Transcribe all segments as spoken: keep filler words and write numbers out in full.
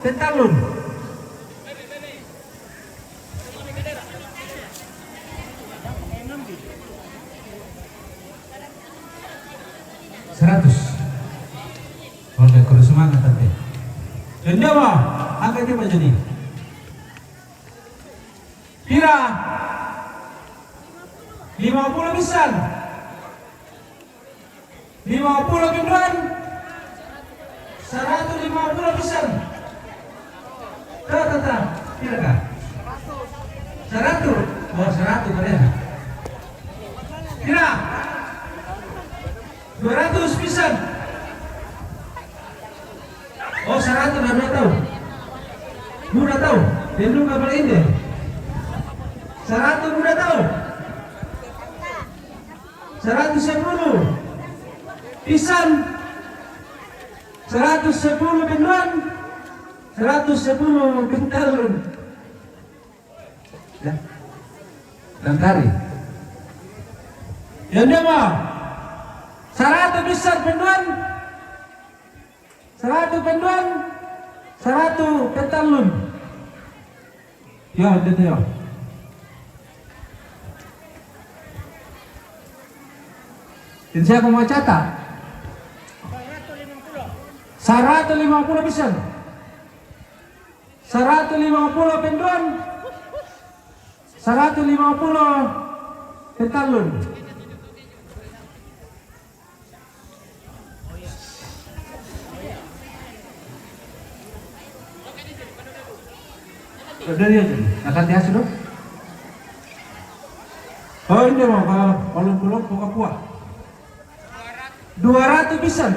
Pentalun. Seratus. Oke, kurang semangat tapi. Yang jawab, angka jawab jadi. Pira? Lima puluh pisan. Lima puluh pinduan. Seratus lima puluh pisan. Tata, tata. Pira kah? Seratus. Oh, seratus kali ya. Pira? Dua ratus pisan. Oh, seratus dah dua tahu. Dua tahu. Dia belum kapal ini. Seratus dua tahu. Seratus sepuluh. Pisan. Seratus sepuluh pinduan. Seratus sepuluh pintalun. Ya. Dan tari. Yang dia mau. Seratus pisan pinduan. Seratus pinduan. Seratus pentalun. Ya, itu ya. Dan siapa mau catat? Seratus lima puluh pisan. Seratus lima puluh pinduan. Seratus lima puluh pentalun. Udah dia aja. Akan dia sudah. Oh, ini mau kalau kalau belum buka kuah. Dua ratus pisan.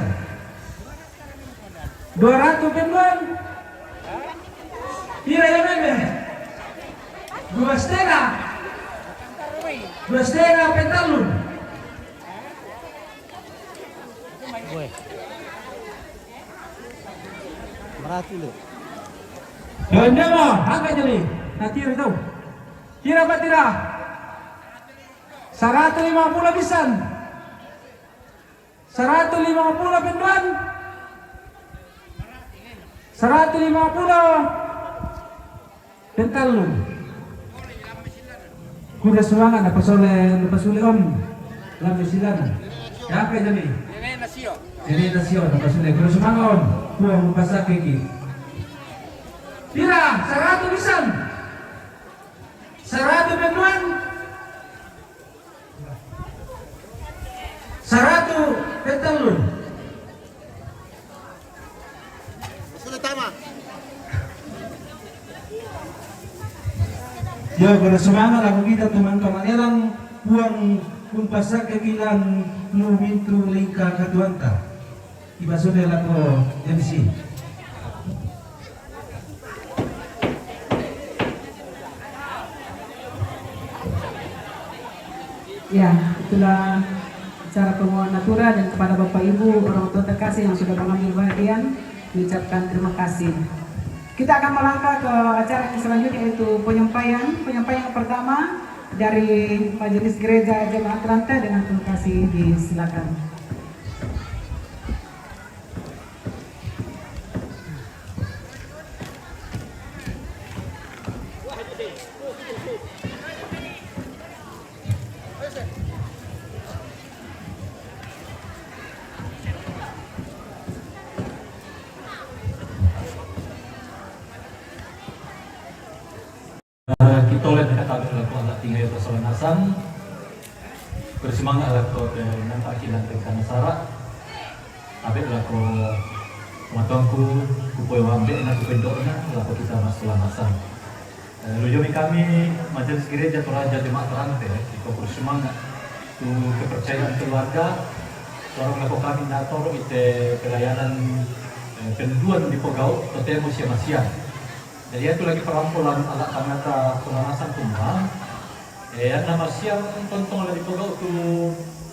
Dua ratus pinduan. Pira ya, Meme? Dua setengah. Dua setengah pentalun. Weh. Berarti lu. Benda mah, apa jadi? Nanti itu. Kira apa tidak? Seratus lima puluh pisan. Seratus lima puluh pinduan. Seratus lima puluh pentalun. Kuda semangat apa soleh, lupa sulit om. Lambe silana. Siapa itu nih? Ini nasio. Ini nasio, apa sulit. Kuda semangat om. Buang pasar kiki. Pira, seratus pisan. Seratus pinduan. Seratus pentalun. Sudah tamat. Ya, bersemangat lagu kita teman-teman. Elang puang kumpasaka kilang nu mintu lingka katuanta. Iba sudah lako M C. Ya, itulah acara penguahan natura dan kepada Bapak Ibu, orang tua terkasih yang sudah mengambil bagian, diucapkan terima kasih. Kita akan melangkah ke acara yang selanjutnya, yaitu penyampaian. Penyampaian yang pertama dari Majelis Gereja Jemaat Ranta, dengan terima kasih disilakan. Eh, kita oleh kata laku anak tinggal persoalan asam. Bersemangat lah kau ke nampak kilang ke sana sarak. Tapi lah kau matangku, kupoi wambek na kupendok na, lah kau kita masalah asam. Eh, lujumi kami Majelis Gereja Toraja Jemaat Rante, iko bersemangat tu kepercayaan keluarga, lorong lako kami na toro ite pelayanan, eh, penduan di pogau, totemo sia masiang. Jadi, itu lagi perampolan ala kamata pemanasan kumua. Eh, yang nama siang tontong lagi pegau tu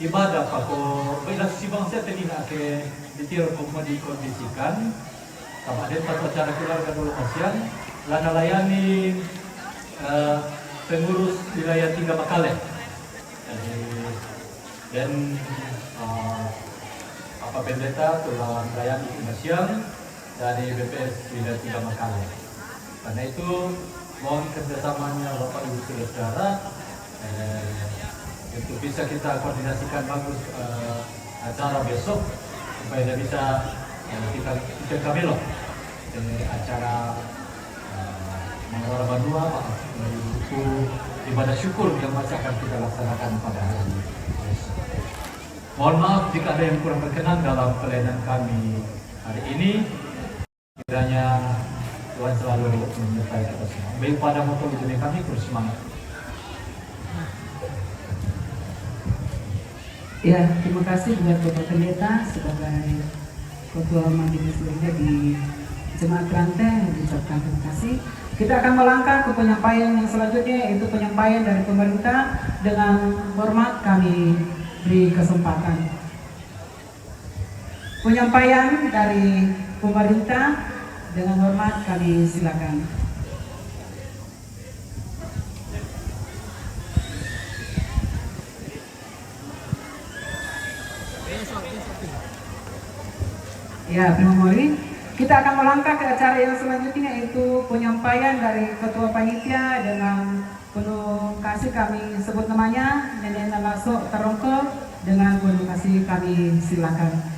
ibadah pako, baiklah si bangsa tadi nak ke ditir kumua dikondisikan. Sama dia tata cara keluarga dulu pasian, lana layani, eh, pengurus wilayah tiga Bakale. Jadi, dan, eh, apa pendeta telah melayani kemasian, dari B P S Bina Tiga Makale. Karena itu, mohon kerjasamanya Bapak Ibu Saudara, eh, untuk bisa kita koordinasikan bagus, eh, acara besok, supaya dia bisa, eh, kita, kita kabelo, eh, acara, eh, Mangawara Banua, Pak, untuk ibadah syukur yang masih akan kita laksanakan pada hari ini. Mohon maaf jika ada yang kurang berkenan dalam pelayanan kami hari ini. Kiranya Tuhan selalu menyertai kita semua. Baik, pada moto ujungnya kami terus semangat. Ya, terima kasih buat Bapak Pendeta sebagai Ketua Majelis Gereja di Jemaat Rante, mengucapkan terima kasih. Kita akan melangkah ke penyampaian yang selanjutnya, yaitu penyampaian dari pemerintah. Dengan hormat kami beri kesempatan. Penyampaian dari pemerintah, dengan hormat kami silakan. Ya, terima kasih. Kita akan melangkah ke acara yang selanjutnya, yaitu penyampaian dari Ketua Panitia dengan penuh kasih kami sebut namanya, Nenek Nalaso Tarongko, dengan penuh kasih kami silakan.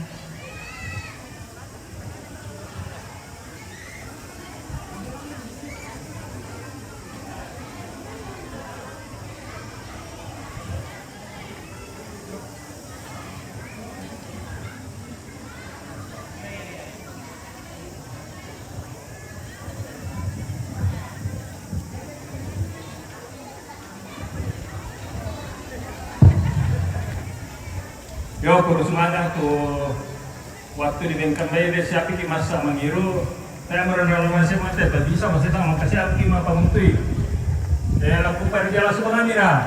Yo, kurus mana tu waktu di bengkel bayi dia siapa ki masa mangiru. Saya merenung masih mati, tak bisa masih tak makasih aku ki mapa muntui. Saya laku pergi langsung pengamira.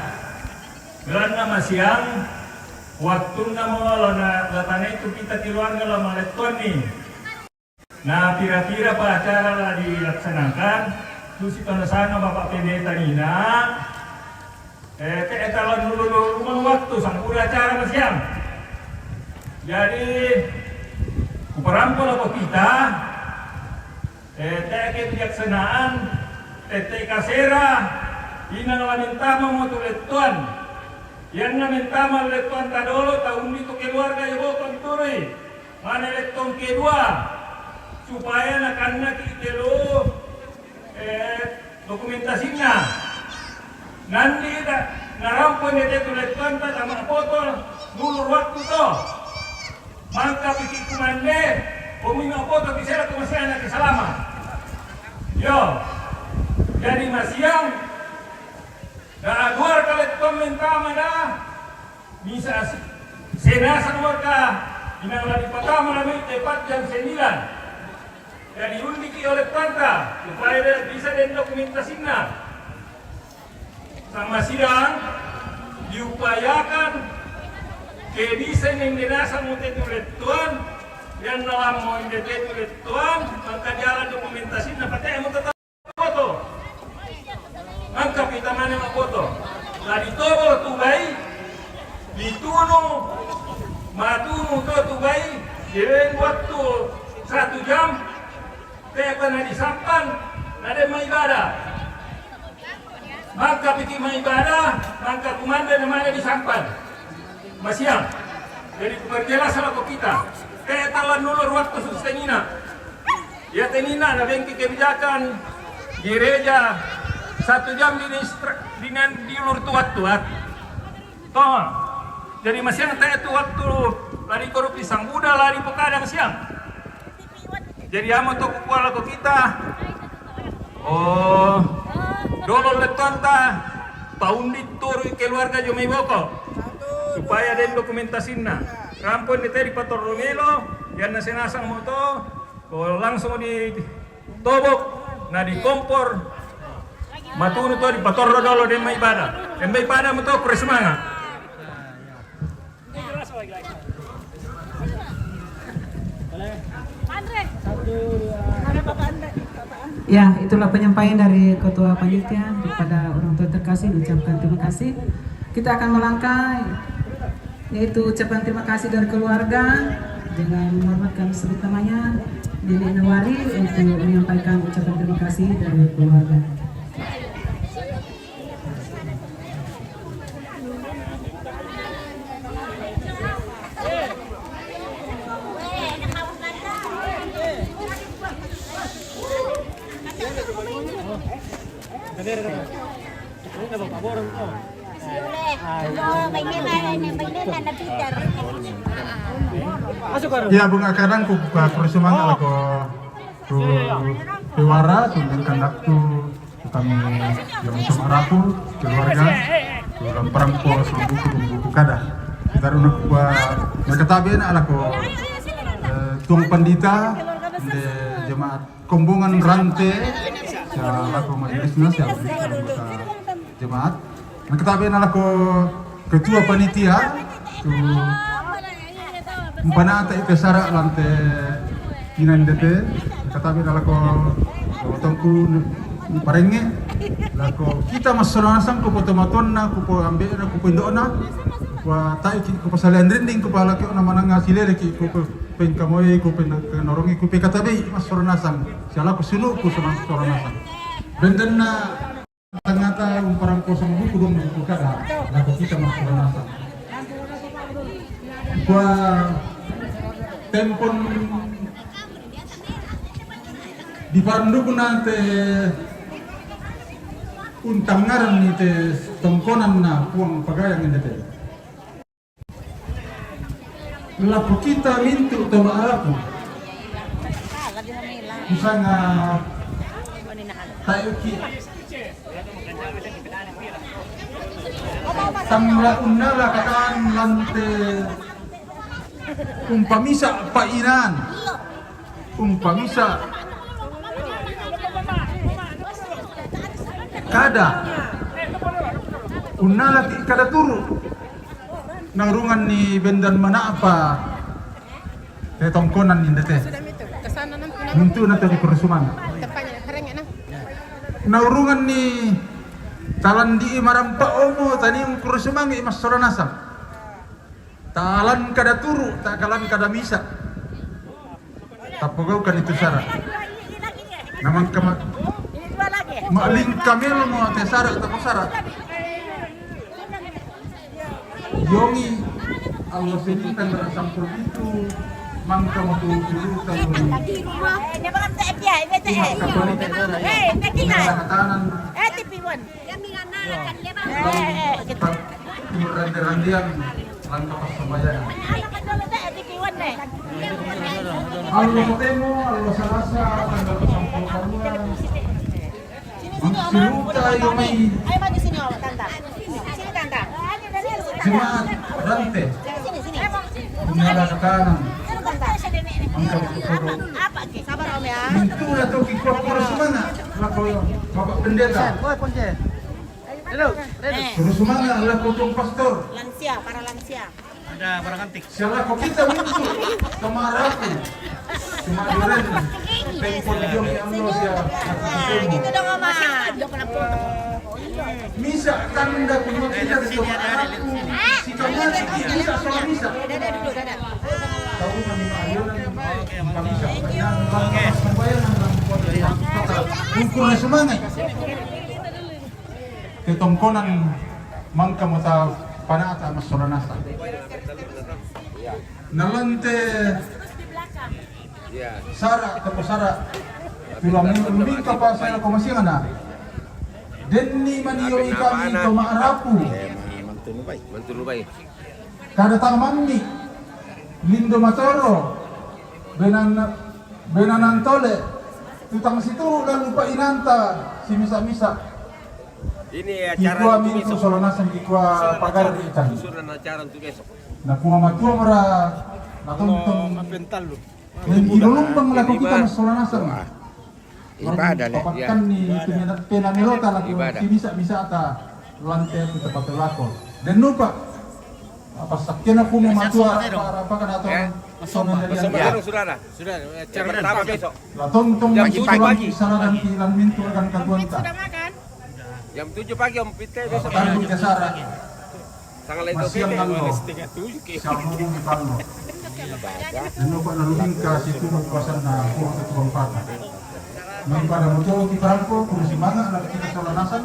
Gelanna masiang, waktunna mo lao na, lao tanai tu kita keluarga lao mallettuanni. Na pira-pira pa acara la dilaksanakan, tu sitonda sana Bapak Pendeta nina, eh, te eta lao nulu-nulu rumah waktu sampura acara masiang. Jadi, kuparampo lako kita, eh, te kebijaksanaan, tette kasera, inang la mentama mo tu lettuan. Iyanna mentama lettuan tadolo, taundi tu keluarga Yoboko diturui. Mane lettuang kedua, supaya nakannaki telu, eh, dokumentasinna. Nandi ta, narampo nete tu lettuanta tama foto dulu waktu to. Mangka piki kumande, pemina foto bisa tu masih anak salama. Yo, jadi masiang, da dua kali lettuang mentama da, Misa senasa warga inang la dipatama nami tepat jam sembilan. Jadi undiki oleh tanta, supaya dia bisa den dokumentasinna. Sama sidang diupayakan ke bisa neng denasa mo tetu lettuan, yang nalam mo inde tetu lettuan, maka jalan dokumentasinna, pakai mo tetap foto. Angka pita mana ma foto. Tadi tobo tu bai, ditunu, matunu to tu bai, jadi waktu satu jam, teta na disampan, na de maibadah. Maka piki maibadah, maka kumande na mana disampan. Masiang. Jadi kuperjelas lako kita. Teta la nulur waktu sustenina. Ya tenina na bengki kebijakan gereja satu jam di distra-, di nan-, di ulur tuat-tuat. Toh. Jadi masiang te tu waktu lari korupsi sang Buddha, lari pokadang siang. Jadi amo to kukua lako kita. Oh. Dolo lettuanta paundi turu keluarga jo mai boko. Supaya den dokumentasinna. Rampon di tadi patorro melo, yang nasi nasang moto, oh, langsung di tobok, na di kompor, matunu to di patorro dolo den mai ibadah. Den mai ibadah moto kure semangat. Ya, itulah penyampaian dari Ketua Panitia kepada orang tua terkasih, mengucapkan terima kasih. Kita akan melangkah, yaitu ucapan terima kasih dari keluarga, dengan hormat kami sebut namanya. Nenek Nawari untuk menyampaikan ucapan terima kasih dari keluarga. Ya, bunga kadang ku, ku, ku sumanga lako tu pewara tu dan kandak tu kami yang sama rapu keluarga tu lamparang po sambuku buku kada. Kita runa ku nakatabe na lako eh, tuang pandita de jemaat Kombongan Rante, sa lako majelisna, sa anggota jemaat. Nakatabe na lako ketua panitia tu umpanata ita sara lante inandete. Nakatabe na lako tongku parenge lako kita masoranasang ko potomatonna, ko poambena, ko poindona. Kua tai ki ko pasalian rinding ko palaki ona mananga silele ki ko pengkamoi ko pengkanorongi ko pekatabei masoranasang. Siala ko sunu ko soranasang. Bendenna tangata umparang kosong buku dong buku kada lako kita masoranasang. Kua tempon di paranduku nante untangaran ni te tongkonan na puang pagayang ini te. Lako kita mintu to maarapu. Misalnya tayo ki tangla unnala katan lante umpamisa painan. Umpamisa kada unnala ki kada turu. Naurungan ni bendan manapa te tongkonan ni ndete. Muntu na to di kursuman. Naurungan ni talan di marampa omo tani kursuman i masoranasang. Talan kada turu, takalan kada misa. Tapogaukan itu sara. Namang kama maling kamil mo te sara tapo sara. Yongi Allah sini kan sampur itu mangka mo tu dulu tayong. Hei, dia bakal tak dia, dia tak. Hei, dia tak. Hei, dia tak. Hei, tipi wan. Rande-randean langka passambayangan. Allo temo, allo Salasa, tanggal sampulu karua. Mangsuluta iyo mai. Ayo maju sini, Tanta. Sini, Tanta. Jemaat Rante. Sini, sini. Punya ada tekanan. Sini, Tanta. Angkat ke pondok. Apa ke? Sabar, Om, ya. Itu dah tu kita harus semangat. Lako Bapak Pendeta. Terus mana lah potong pastor? Lansia, para lansia. Ada barang antik. Siapa kok kita mintu sama rapi? Cuma duren. Tempon dia yang lo siapa? Gitu dong, Oma. Misa tanda kuno kita di sama rapi. Si kamu misa sama misa. Dadah dulu, dadah. Tahu mana ayo nanti bisa. Oke. Ukur semangat. Te tongkonan mangka mo ta panata masoranasa. Nalante sara, toko sara. Tulang mingka pa saya ko masingana. Denni maniyoi kami to maarapu. Kada tang mammi. Lindo matoro. Benan Benanantole, tutang situru lalu pa inanta simisa-misa. Ini acara kikua mintu solonasan kikua pagar ikan. Susunan acara untuk besok. Na kuma matua mara na tontong. Mental lu. Dan ilulumbang laku kita solonasan. Ibadah le. Papakkan ni pena melota laku simisa-misa ta. Lante aku tepat lako. Dan lupa apa sakena aku mematua para apa kan atau sono dari anda. Sudah, sudah. Sudah, yang pertama besok. La tontong jam tujuh pagi. Saladan pilan mintu akan katuanta. Jam tujuh pagi Om Pite besok. Tanggung jasara. Tanggal itu Pite. Setengah tujuh ke. Siapa mau di Palmo? Nanu pa na lumingka si tubu kuasan na kurang ke tukang pata. Nang pada muncul kita rangko, kurang si manga, na kita salah nasan.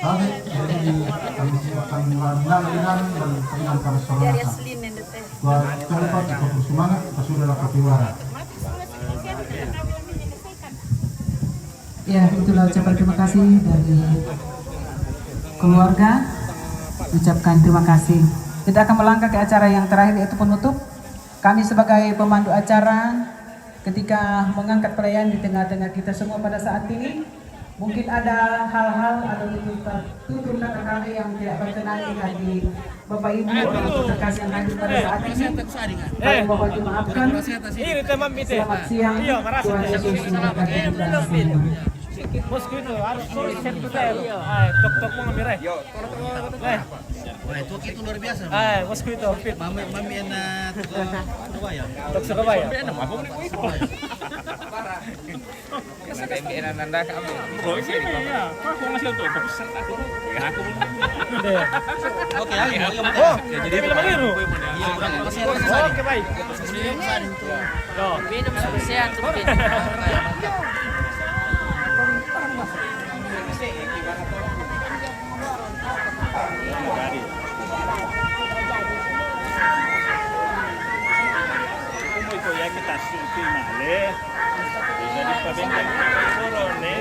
Tapi, jadi, kami siapkan nang, nang, nang, dan kami nang kami salah nasan. Buat contoh, kita kurang si manga, kita sudah dapat juara. Ya, itulah ucapan terima kasih dari keluarga. Ucapkan terima kasih. Kita akan melangkah ke acara yang terakhir, yaitu penutup. Kami sebagai pemandu acara, ketika mengangkat perayaan di tengah-tengah kita semua pada saat ini, mungkin ada hal-hal atau tutur, tutur kata kami yang tidak berkenan di hati Bapak Ibu orang tua terkasih yang hadir pada saat ini. Kami mohon dimaafkan. Selamat siang. Tuhan Yesus memberkati kita semua. Mosquito, harus terus set to tail. Ay, tok-tok mo kami, Ray. Wah, itu, itu luar biasa. Ay, mosquito, fit. Mami, mami yang, eh, tukang, apa ya? Tok Surabaya. Surabaya. Kasi kasi na nanda kami. Bro, ini ya. Kok aku masih tuh? Tapi serta aku. Ya, aku. Oke, ayo, ayo, ayo. Oh, ya, jadi memang itu. Iya, oke, baik. Minum suficiente. Como itu ya kita syuting malih. Jadi pabengkang turun nih.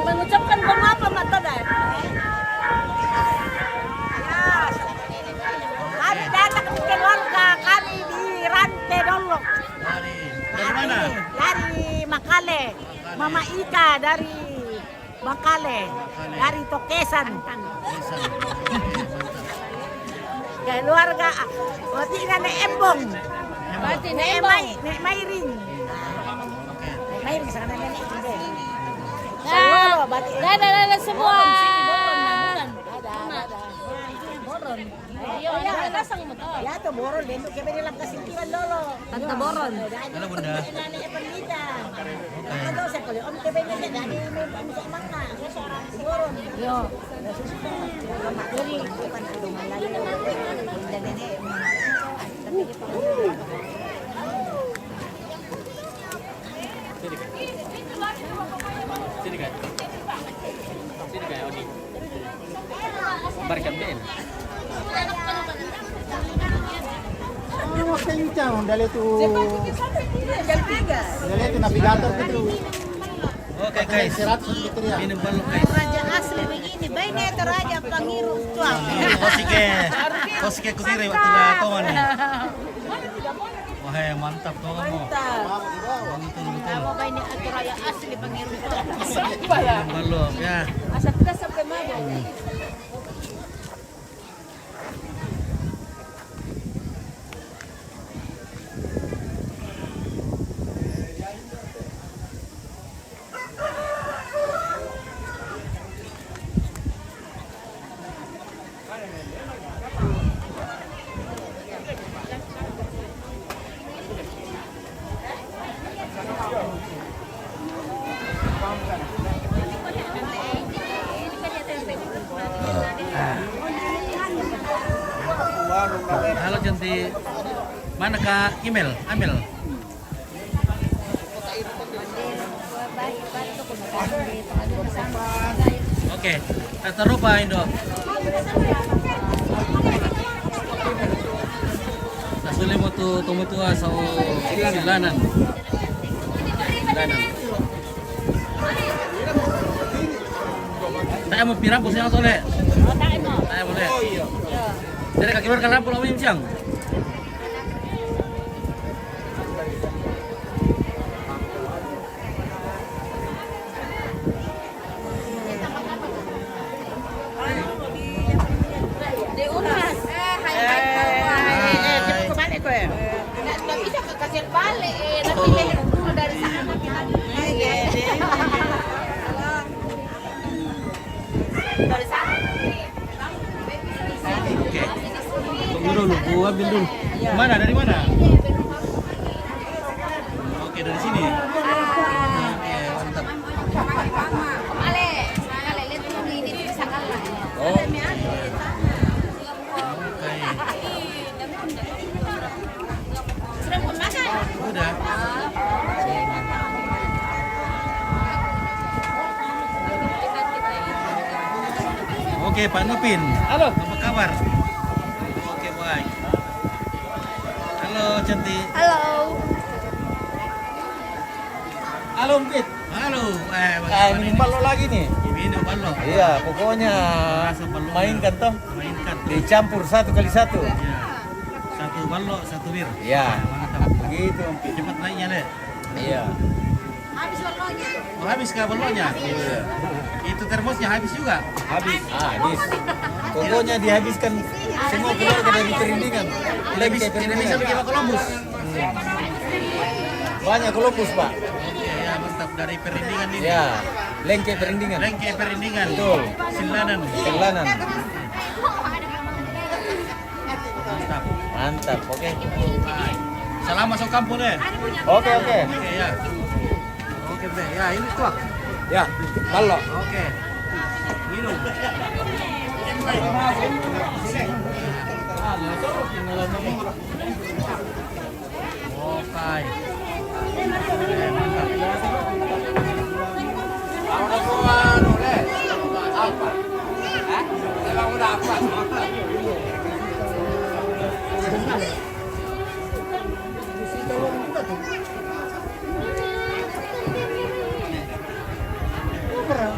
Mengucapkan bang apa mata dah? Kami datang keluarga kami di Rante Dolok. Dari, dari mana? Dari Makale. Mama Ika dari Makale, dari Tokesan. Keluarga, wati na ne Embong. Wati ne Embong. Mai, ne Mairing. Mairing sana ne. Dadah, dadah semua. Ada, ada. Boron. Iya, iya, pasang mo to. Ya, to Boron, dito kaya nilang kasintiran, Lolo. Tanta Boron. Halo, Bunda. Nani Epernita. Ano daw sa kuli? Om kaya nilang dati may pamisa mangka. Boron. Yo. Diri. Sini, Kak. Sini, Kak. Sini, Kak, Oni. Barkam din. Ini mau kencang, dali tu. Dali tu navigator gitu. Oke, guys. Seratus gitu ya. Minum balok, guys. Raja asli begini, baik ni raja pangiru tuang. Kosike, kosike kudire waktu na tongan ni. Wah, mantap tuh kamu. Mantap. Betul, betul. Kamu ini atu raja asli pangiru tuang. Minum balok ya. Asal kita sampai mana? Halo, cantik. Mana Kak Imel? Amel. Oke, tatarupa Indo. Tasuli mo tu tumutua sa silanan. Silanan. Tayo mo pira po siya, Tole? Tayo mo, le. Dere ka kilor ka lampol, awin siyang. Di unas. Eh, eh, eh, eh, kita kembali ko eh. Nggak, nggak bisa ke kasir balik eh. Nanti deh, dulu dari sana kita dulu. Iya, iya. Dari sana. Oke. Tunggu dulu, Mana? Dari mana? Oke, dari sini. Oke, mantap. Oh. Oke. Udah. Oke, Pak Nupin. Halo. Apa kabar? Oke, baik. Halo, cantik. Halo. Halo, Mpit. Halo. Eh, bagaimana ini? Minum balok lagi nih. Minum balok. Iya, pokoknya mainkan toh. Mainkan. Dicampur satu kali satu. Iya. Satu balok, satu bir. Iya. Mantap. Begitu, Mpit. Cepat naiknya, Le. Iya. Oh, habis kah baloknya? Iya. Itu termosnya habis juga? Habis. Ah, habis. Pokoknya dihabiskan semua keluarga dari Perindingan. Tidak bisa, tidak bisa bikin Columbus. Hmm. Banyak Columbus, Pak. Oke, ya, mantap. Dari Perindingan ini. Ya, Lengke Perindingan. Lengke Perindingan. Betul. Silanan. Silanan. Mantap. Mantap, oke. Salam masuk kampung, ya. Oke, oke. Oke, ya. Oke, Bre. Ya, ini tuh. Ya, balok. Oke. Minum. Oke. Oke, mantap.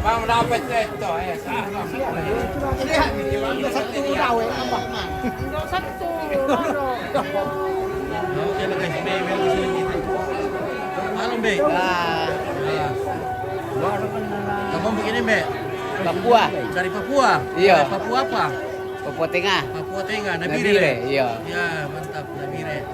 Bang, dapat itu, ya. Satu dawe, tambah. Satu, baru. Halo, Mbe. Ah. Kamu begini, Mbe? Papua. Dari Papua? Iya. Dari Papua apa? Papua Tengah. Papua Tengah, Nabire. Nabire, iya. Ya, mantap, Nabire.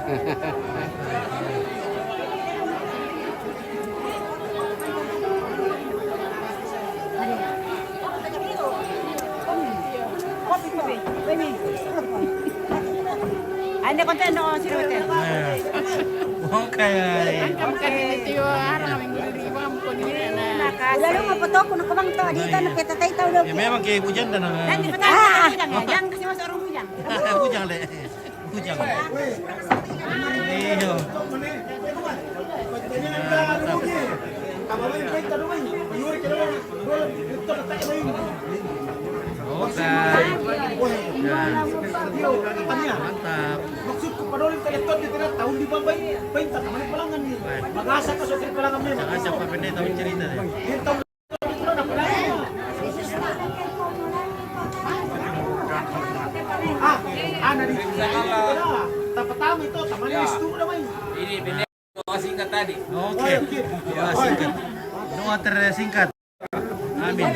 Ande konten no sirute. Oke. Udah lu mau fotoku nak kemang tuh, di tanah peta tai tahu udah. Ya, memang kayak hujan dan, eh, dan di peta jangan, jangan kasih masuk orang hujan. Hujan, Le. Bujang. Iyo. Oke. Ya. Mantap. Maksudku, padahal kita lihat tahun di Bambai, paling tak mana pelangan nih. Baik. Bagasa kasih pelangan memang. Jangan sampai pendek tahu cerita deh. Ah, ana di. Tapatama itu, teman itu udah main. Ini pendek doa singkat tadi. Oke. Doa singkat. Doa tersingkat. Amin.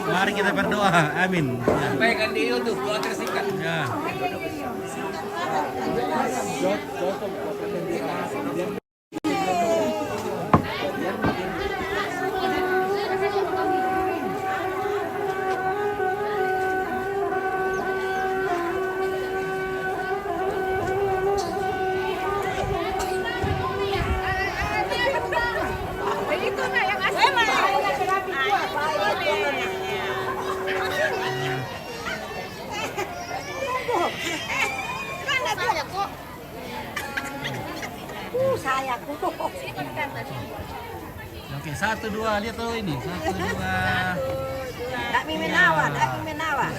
Mari kita berdoa. Amin. Sampaikan di YouTube doa tersingkat. Ya. Uh, saya ku. Oke, satu, dua, lihat dulu ini. Satu, dua. Tak mimenawa, tak mimenawa.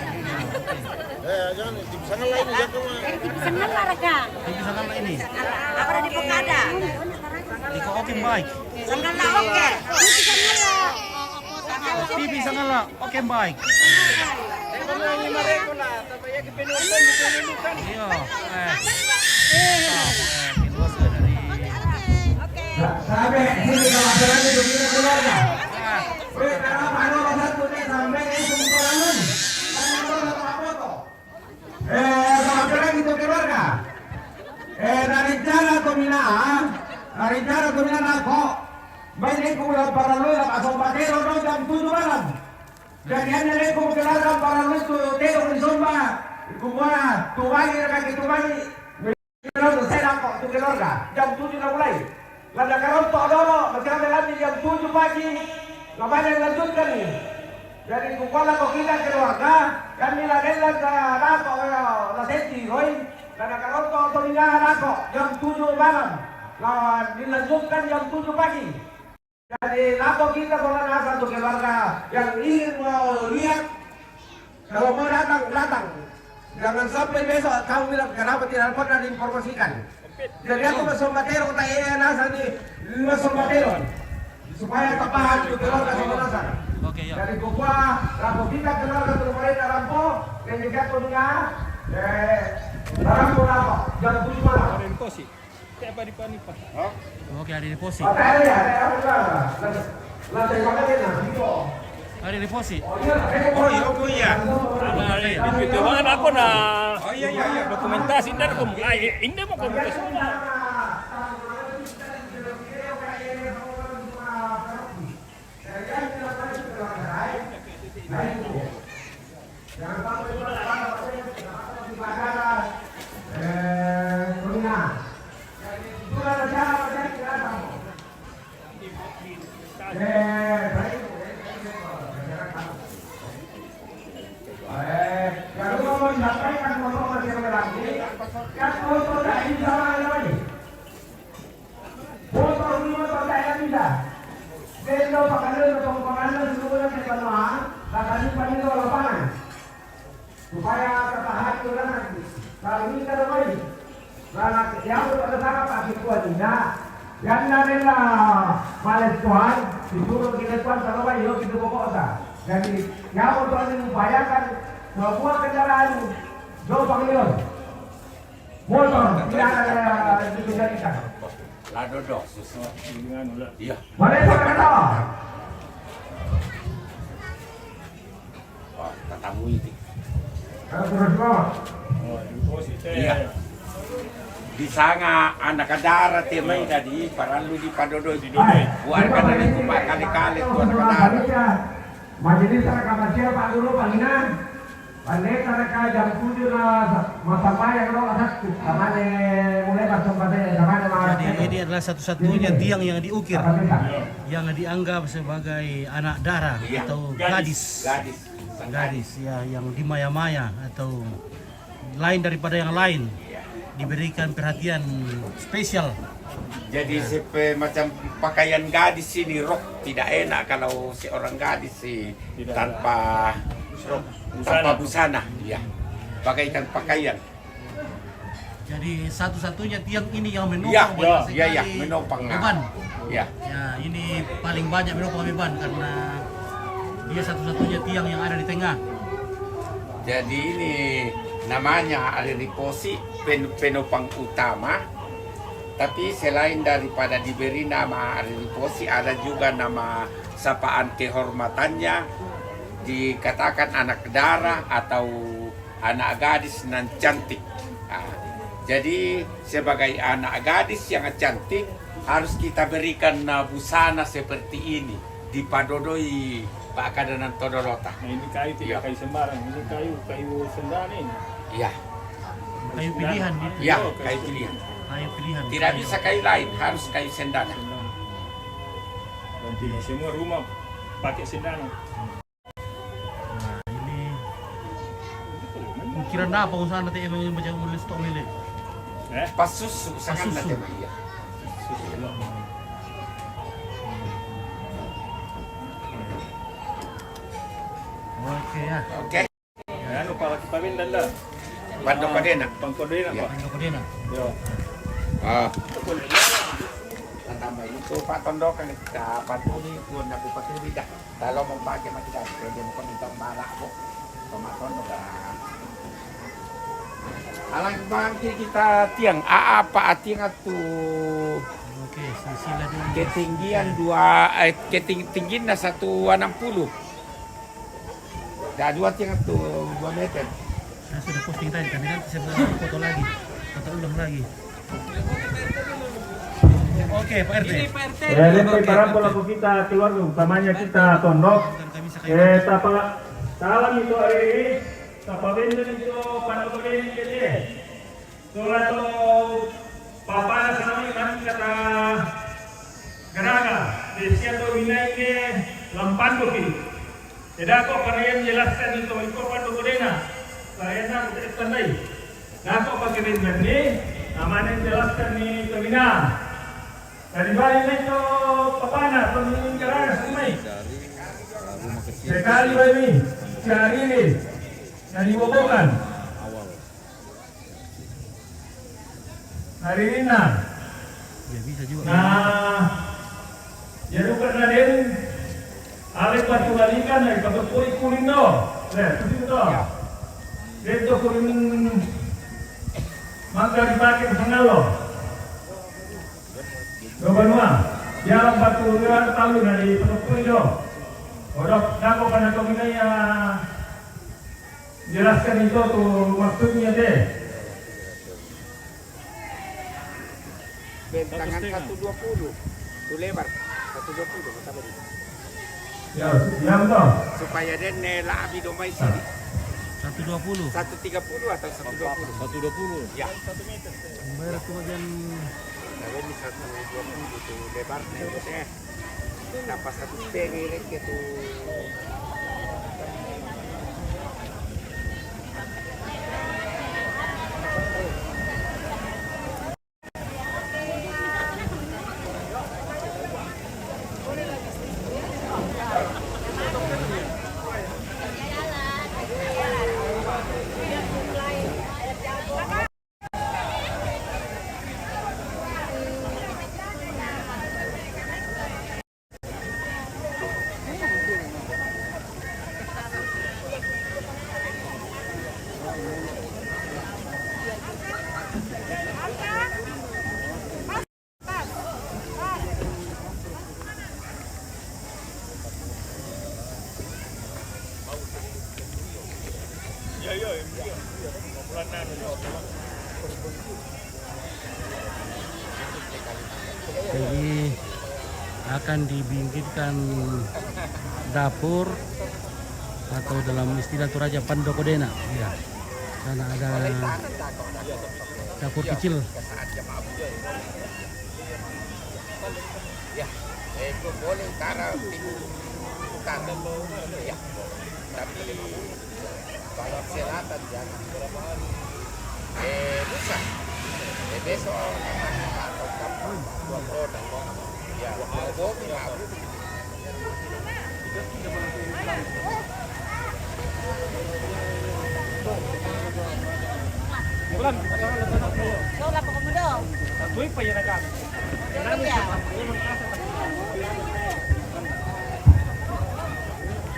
Eh, jangan, di sana lain, jangan. Di sana lah, Raka. Di sana lah ini. Apa di Bukada? Iko oke, baik. Sana lah, oke. T V sana lah. Oke, baik. Iya, eh. Sa-, sabi, sini ka masalah ni, dumi na keluarga. Weh, kenapa ada orang satu ni sampai ni semua orang ni? Tanya orang apa tu? Eh, sa masalah ni, keluarga. Eh, dari cara tu mina, ah. Dari cara tu mina nako. Baik ni, ku ulang para lu, nak asal pakai, orang jam tujuh malam. Jadi, anda ni ku bilang para lu tu, tengok di sombong. Ku buat, tu baik, kaki tu baik. Terus saya rangkok tu keluarga. Jam tujuh dah mulai. Lah nakarontok dolo, macam kami jam tujuh pagi. Lah balik lanjutkan ni. Jadi kukua lah kau kita keluarga, kami lah rela ke rangkok, lah senti, Roy. Lah nakarontok tu ni rangkok jam tujuh malam. Lah dilanjutkan jam tujuh pagi. Jadi, lapo kita bola nasa untuk keluarga yang ingin mau lihat, kalau mau datang, datang. Jangan sampai besok kamu bilang, "Kenapa tidak pernah diinformasikan?" Jadi, aku masuk materi, kota ini nasa ni, masuk materi. Supaya tapahan untuk keluarga sama nasa. Oke, ya. Jadi, kukua, lapo kita keluarga terus main rampo, dan juga punya, eh, rampo, rampo, jam tujuh malam. Oke, ada deposit. Ada deposit. Oh, iya, oh, iya. Ada di pintu mana aku na. Oh, iya, iya, iya. Dokumentasi, inda ko, ay, inda mo ko. Foto lima pertanyaan bisa. Bendo pakalun na pangpangalan sumula sa panoa, kakalipan nito lapangan. Supaya katahan ko na lagi. Kalau ini ka na mai. Kalau yang ko pala sa kapakikuan nila. Yan na rin na males kuan, siguro kinikuan sa laway, yung kinukuha sa. Jadi, yan ko to ang upayakan, sa buwan kendaraan, do Panginoon. Motor, tidak ada yang dikendalikan. Lado dos. Iya. Boleh saya kata? Wah, tatamu ini. Kalau terus, Bos. Iya. Di sana anak dara te mai dadi parallu di padodoi. Buat kan dari kumpul kali-kali buat anak dara. Majelis rekaman siapa dulu, Pak Ina? Pendeta reka jam tujuh na masambayang ro asakku. Samane mulai masambayang, samane ma- Jadi ini adalah satu-satunya tiang yang diukir, yang dianggap sebagai anak dara atau gadis. Gadis. Gadis, ya, yang dimaya-maya atau lain daripada yang lain, diberikan perhatian spesial. Jadi sepe macam pakaian gadis ini, rok, tidak enak kalau seorang gadis sih tanpa rok, tanpa busana, ya. Bagaikan pakaian. Jadi satu-satunya tiang ini yang menopang banyak sekali beban. Ya, ini paling banyak menopang beban karena dia satu-satunya tiang yang ada di tengah. Jadi ini namanya Ari Riposi pen-, penopang utama. Tapi selain daripada diberi nama Ari Riposi, ada juga nama sapaan kehormatannya, dikatakan anak dara atau anak gadis nan cantik. Ah, jadi sebagai anak gadis yang cantik, harus kita berikan, ah, busana seperti ini, dipadodoi pakadanan todolota. Nah, ini kayu tidak kayu sembarang, ini kayu, kayu sendana ini. Iya. Kayu pilihan gitu. Iya, kayu pilihan. Kayu pilihan. Tidak bisa kayu lain, harus kayu sendana. Nanti semua rumah pakai sendana. Nah, ini ukiran apa usaha nanti emang yang macam mulai stok milik? Pas susu, sangat susu. Nanti, iya. Oke ya. Oke. Anu, pala kipawin danda. Pando kodena. Pangkodena, Pak. Pando kodena. Yo. Ah. Tambah itu, Pak, tondokan kita, Pak, ini pun aku pakai lidah. Kalau mau pakai macam apa, dia mau minta barak, Bu. Tomaton, Bu. Alang bangki kita tiang, a-, apa tiang tu? Oke, silsilah dulu. Ketinggian dua, eh, keting-, tingginya satu enam puluh. Dah dua tiang tu, dua meter. Saya sudah posting tadi, tapi nanti saya foto lagi, foto ulang lagi. Oke, Pak R T. Ini Pak R T. Ya, ini parapol aku kita keluarga utamanya kita tondok. Eh, tapa, salam itu hari ini. Tapa benda itu panel ini. Sola to papana sama iman kata garaga, desia to winai ke lampandoki. Eda ko parean jelaskan itu, iko pando kodena. Saya na tandai. Dako pakai ni, amane jelaskan ni to wina. Dari bali ni to papana, to ni garaga semai. Sekali bali ni, cari ni. Dari bobokan. Hari ini nah. Ya, bisa juga. Nah, ya, bukan na den, ale patu balikan, na ipatopoi kuling do. Le, itu do. Den to kuling mangga dipake sangalo. Do banua. Ya, patu talu na ipatopoi do. Odok, dako kana to minaya. Jelaskan itu tu maksudnya deh. Bentangan satu dua puluh. Tu lebar. Satu dua puluh, mata beri. Ya, yang toh. Supaya dia nela abi domai sini. Satu dua puluh. Satu tiga puluh atau satu dua puluh. Satu dua puluh. Ya. Bayar tu bagian. Nah, ini satu dua puluh tu lebar nih, eh. Napa satu pengi reke tu. Jadi akan dibingkitkan dapur atau dalam istilah Toraja pandokodena, ya. Karena ada dapur kecil. Ya, eh, boleh utara, timur, utara. Ya, tapi kalau selatan jangan. Eh, lusa. Eh, besok atau kapan? Dua kota. Ya, dua kota.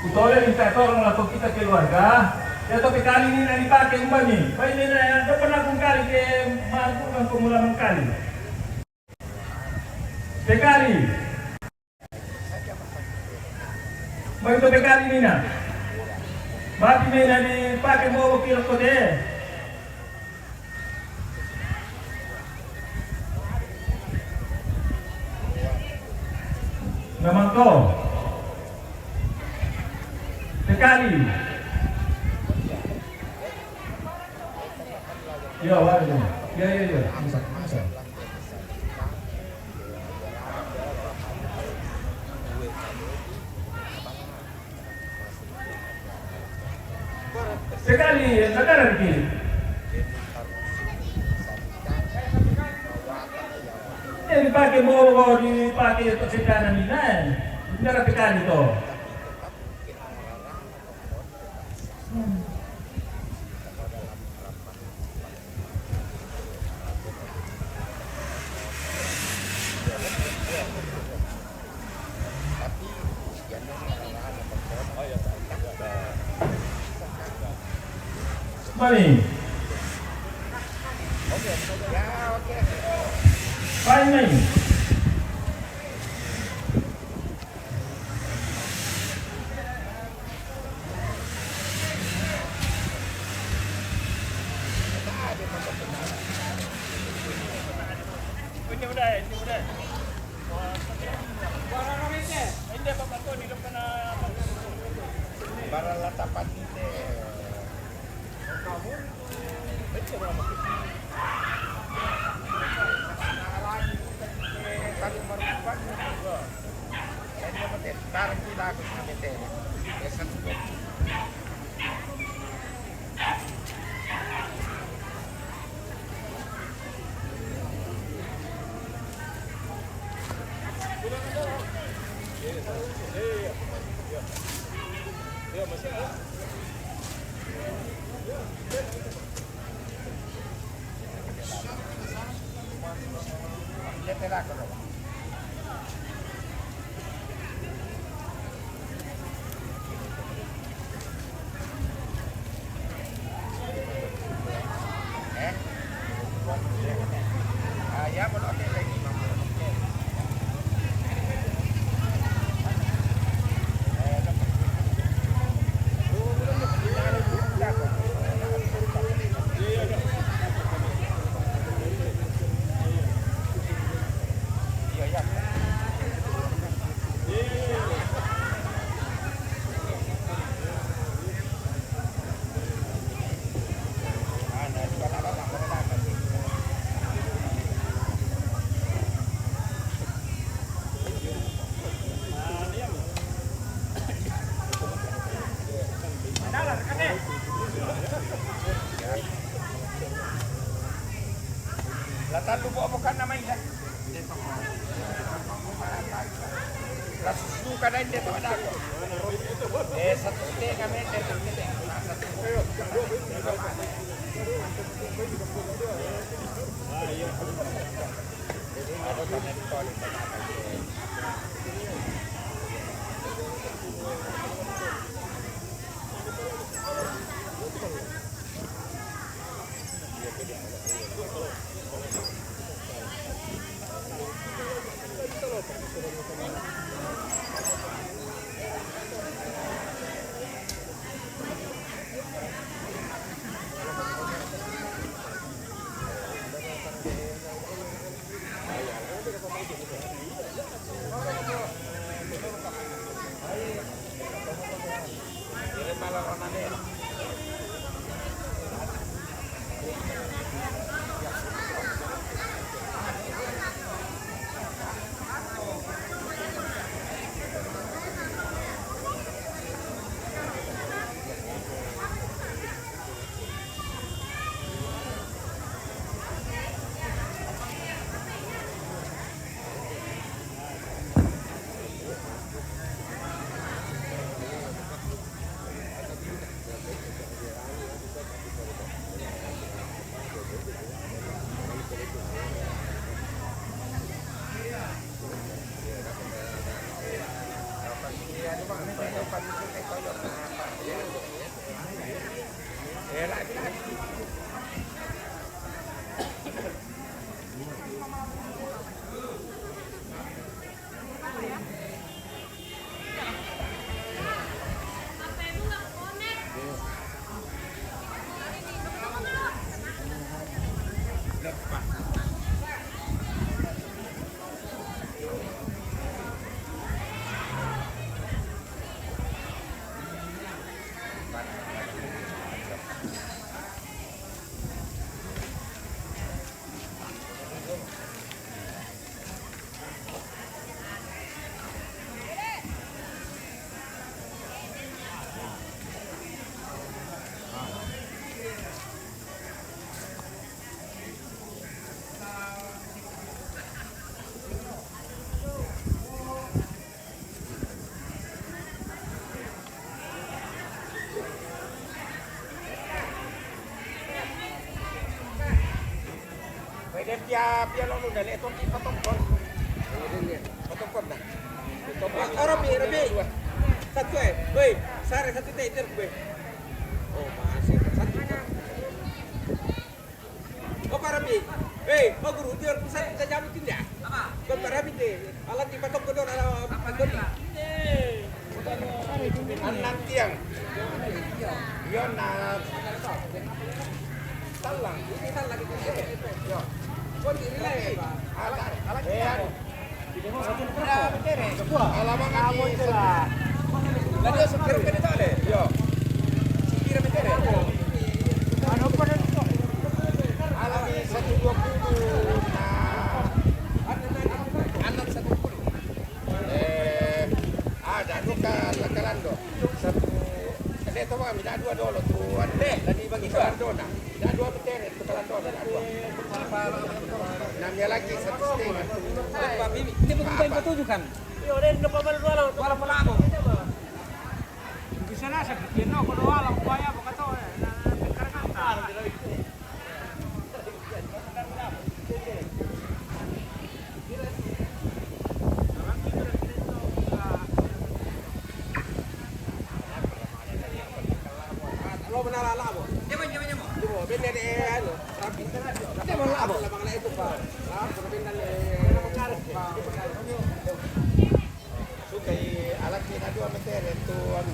Utole minta tolong lah kita keluarga. Ya, tapi kali ini nak dipakai umba ni. Baik ni nak, ada pernah kung kali ke mampu kan pemula mengkali. Sekali. Baik, tapi kali ini nak. Berarti ni nak dipakai mau kilo kote. Namangko. Sekali. Ya, waduh. Ya, ya, ya. Bisa, bisa. Sekali, negara lagi. Ini dipakai mau, mau dipakai untuk sekarang ini, kan? Negara tekan itu. Mani. Fine, mani. Barang latapan ini. Sekarang kita aku sama B T. Biasa. La tallu buah bukan nama ini. La susu kada ini tu ada aku. Eh, satu setengah meter, satu setengah. Nah, satu. Pwede pia, pia lo lu dale, itu kita tongkol. Patongkol na. Patongkol. Oh, Robi, Robi. Satu eh. Woi, sare satu teh itu, woi. Oh, masih satu. Oh, Pak Robi. Eh, oh, guru, dia pusat kita jamu tindak. Apa? Pak Robi teh. Alat di patok gedor, alat patok. Annan tiang. Iyo, na. Talang. Ini talang itu. Iyo. Kau diri lah, Pak. Alat. Eh, anu. Alaman kami. Lah, dia sekira kena tak leh? Iyo. Sekira kena. Anu apa dah? Alami satu dua puluh. Nah. Anak satu puluh. Eh, ada Ka-, la Kalandona. Satu, ada tu, Bang, minta dua dolo tu, anu, eh, tadi bagi dua. Kalandona. Minta dua meter tu Kalandona, minta dua. Enam dia lagi, satu setengah. Pak Bibi, ini bukan poin ketujuh kan? Iya, dia dapat baru dua lah. Dua lah pelaku. Bisa lah, saya pikir, no, kalau dua lah, upaya, apa kata, eh, nah, nah, pikir kan. Suka i alat ni na dua meter tu anu.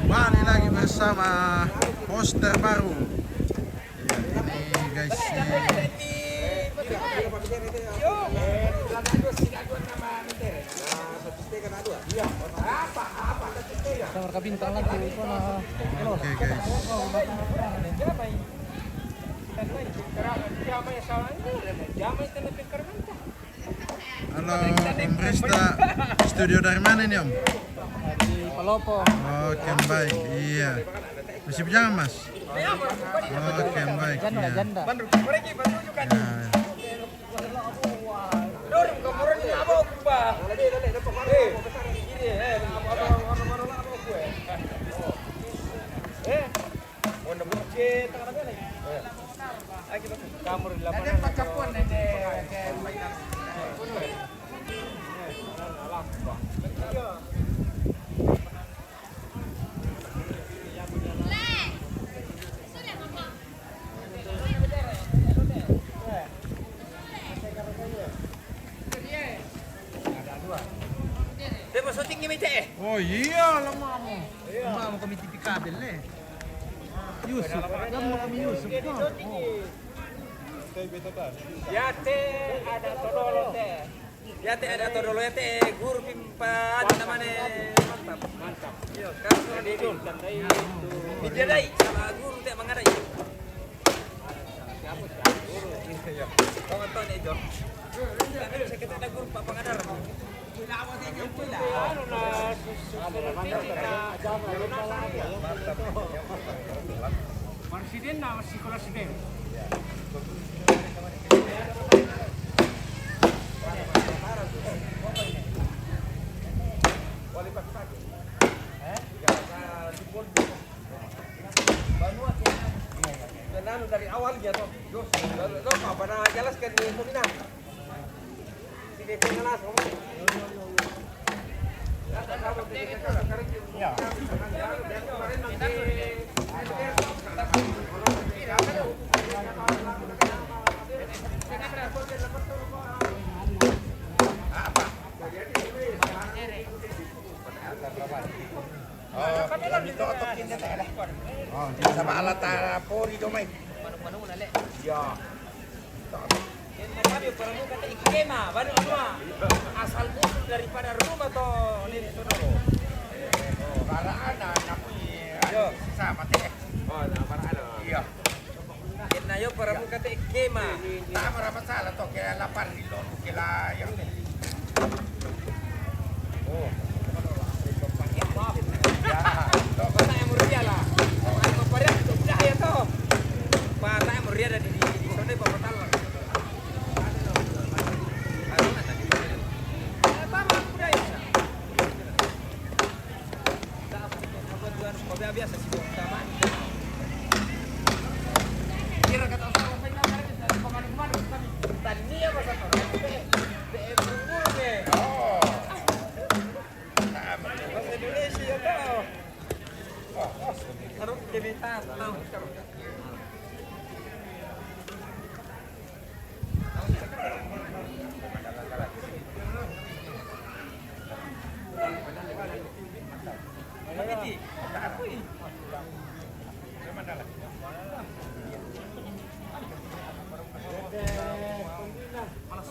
Kembali lagi bersama host terbaru. Ini guys, ini. Sama Bintang lagi, itu na. Oke, guys. Halo, Om Resta. Studio dari mana ini, Om? Dari Palopo. Oke, baik. Iya. Masih bujang, Mas? Oke, baik. Janda, iya. Janda. Ya. Dia mau syuting ni, Mite? Oh iya, lama mo. Lama mo kami T V kabel, eh. Yusuf, lama mo kami Yusuf. Oh. Ya, te, ada todolo, te. Ya, te, ada todolo, ya, te, guru pimpa, ada namanya. Mantap. Mantap. Iya, kan, jadi itu. Dia dai, sama guru, te, mengadai. Banua ke, nanu dari awal dia toh. Jos, kalau, kalau apa pernah jelaskan di Kominfo. Si dia tengah langsung. Ya. Oh, iya, ditotok ini teh. Oh, iya. Sama alat, ah, pori do mai. Iya. Yang tadi para muka teh ikema, baru semua. Asal usul daripada rumah toh, ini toh. Oh, karena anak, anak punya, iya, sama teh. Oh, nah, para anak. Iya. Kena yo para muka te kema. Sama rapa salah toh, kela lapar di lo, kela yang ni. Oh. Ya, toh, kena yang muria lah. Kena yang muria tu dah ya toh. Kena yang muria dari di, di sana, Papa Talang. Ada nak tadi. Eh, Papa, aku dah ya.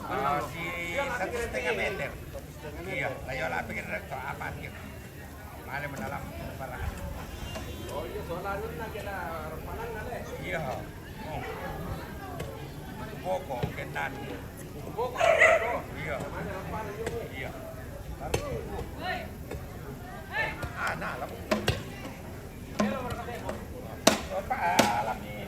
Ah, si satu setengah meter. Iya, lah ya lah pikir rek apa gitu. Mari mendalam perang. Oh iya, soalnya nak kena panang kan, eh? Iya. Oh. Pokok kenan. Pokok. Iya. Iya. Baru. Ah, nah, lah. Apa alam ini?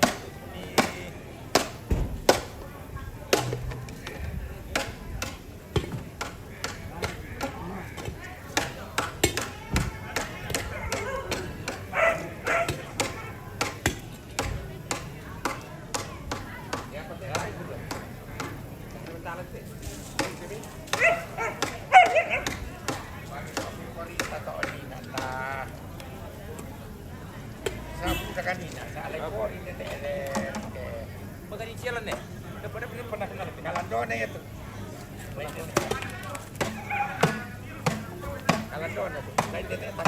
Sabu sa kanina, sa alay ko rin na tere. Magani siya lang eh. Dapat na pinipanakan na. Kalandone ito. Kalandone ito. Lain din ito.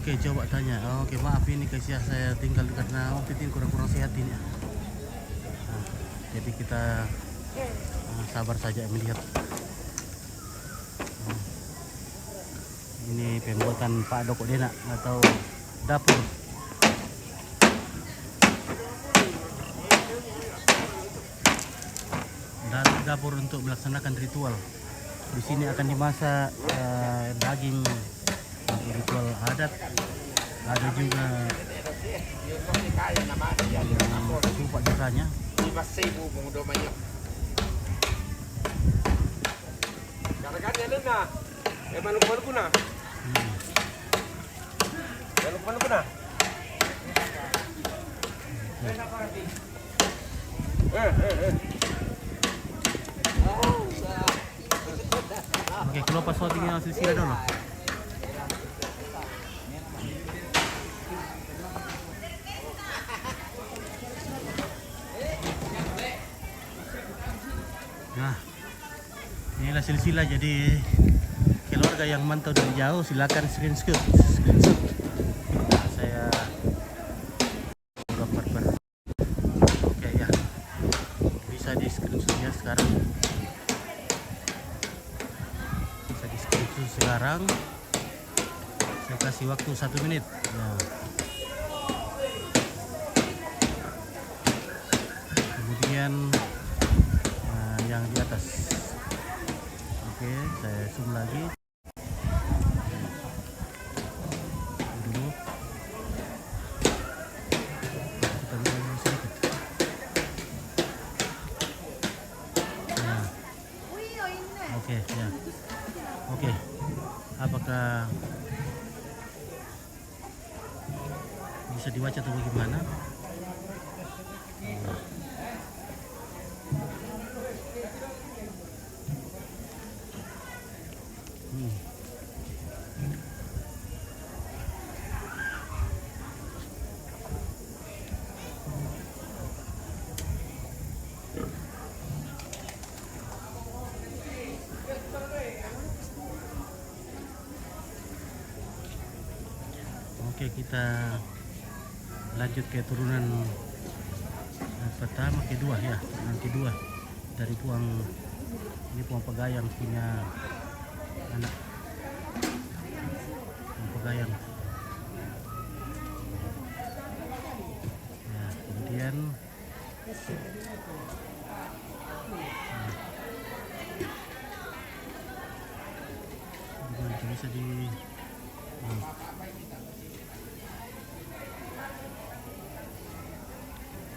Oke, coba tanya. Oke, maaf ini kasihan saya tinggal karena waktu ini kurang-kurang sehat ini. Nah, jadi kita, ah, sabar saja melihat. Nah, ini pembuatan Pak Doko Dena atau dapur. Da-, dapur untuk melaksanakan ritual. Di sini akan dimasak, eh, daging untuk ritual adat. Ada juga, hmm, ketupat biasanya. Hmm. Oke, kalau pas shooting yang silsilah dulu. Nah, inilah silsilah. Jadi keluarga yang mantau dari jauh silakan screenshot, screenshot. Nah, saya, Sekarang bisa di screenshot sekarang. Saya kasih waktu satu menit. Ya. Kemudian, eh, yang di atas. Oke, saya zoom lagi. Dulu. Kita mulai sedikit. Nah. Oke, ya. Oke. Apakah bisa dibaca atau bagaimana? Hmm. Oke, kita lanjut ke turunan, eh, pertama, kedua ya, turunan kedua dari Puang, ini Puang Pagayang punya anak. Puang Pagayang. Ya, kemudian gimana tuh bisa di, hmm.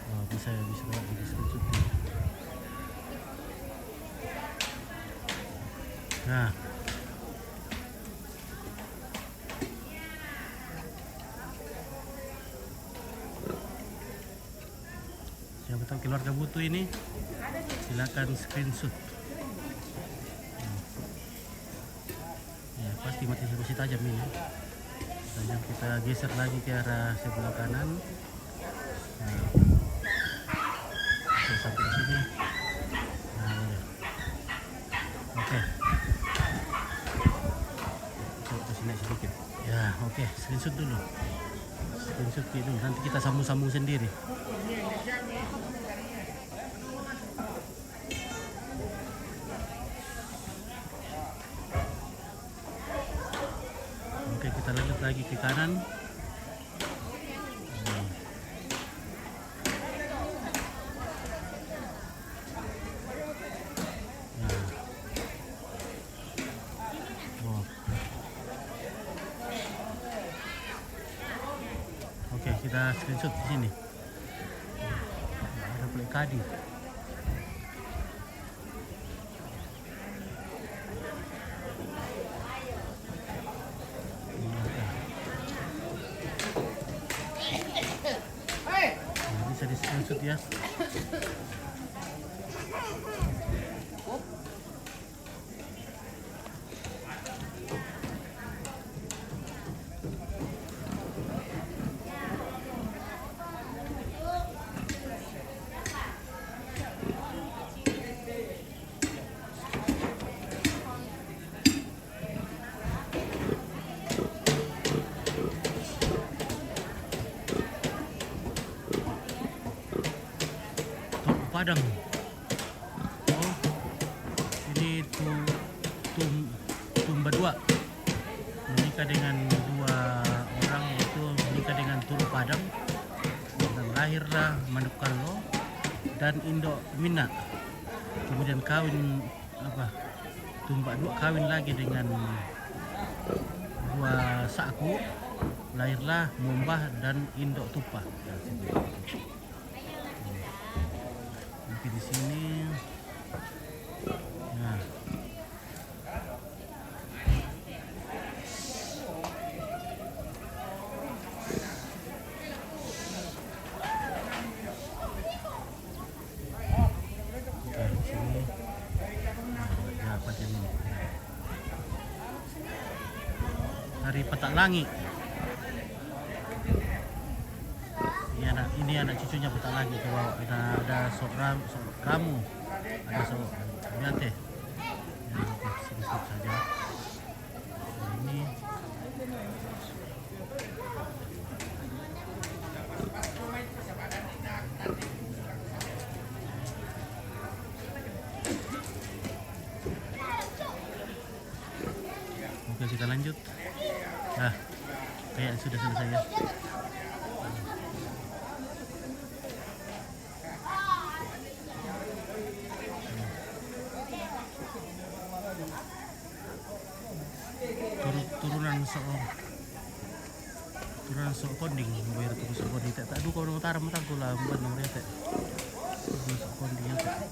Oh, bisa ya, bisa kalau di screenshot nih. Nah. Siapa tahu keluarga butuh ini, silakan screenshot. Ya, pasti mati, masih tajam ini. Tajam, kita geser lagi ke arah sebelah kanan. Nah, oke, sampai di sini. Nah, boleh. Oke. Coba kasih naik sedikit. Ya, oke, screenshot dulu. Screenshot dulu. Nanti kita sambung-sambung sendiri. Oke, kita lanjut lagi ke kanan. Nah. Oh. Oke, kita screenshot di sini. Ada pula kadi. Nah, bisa di screenshot ya. Turup Padang. Oh, ini tu, tum, tumba dua. Menikah dengan dua orang, yaitu menikah dengan Turup Padang. Dan lahirlah Manuk Karlo dan Indok Mina. Kemudian kawin, apa, tumba dua kawin lagi dengan dua saku, lahirlah Mombah dan Indok Tupa. Mungkin di sini. Nah. Kita di sini. Nah, ya, apa ini? Dari Petak Langit. Ini anak, ini anak cucunya Petak Langit. Coba ada, ada Sok Ram-, Sok Ramu, ada Sok Biante. Ya, oke, sedikit saja. Ini. Sudah selesai ya. Turu-, turunan so. Turunan so konding, bayar turu so konding. Tak, tak duka orang utara matago lah, buat nomor ya, tak. Turunan so konding ya, tak.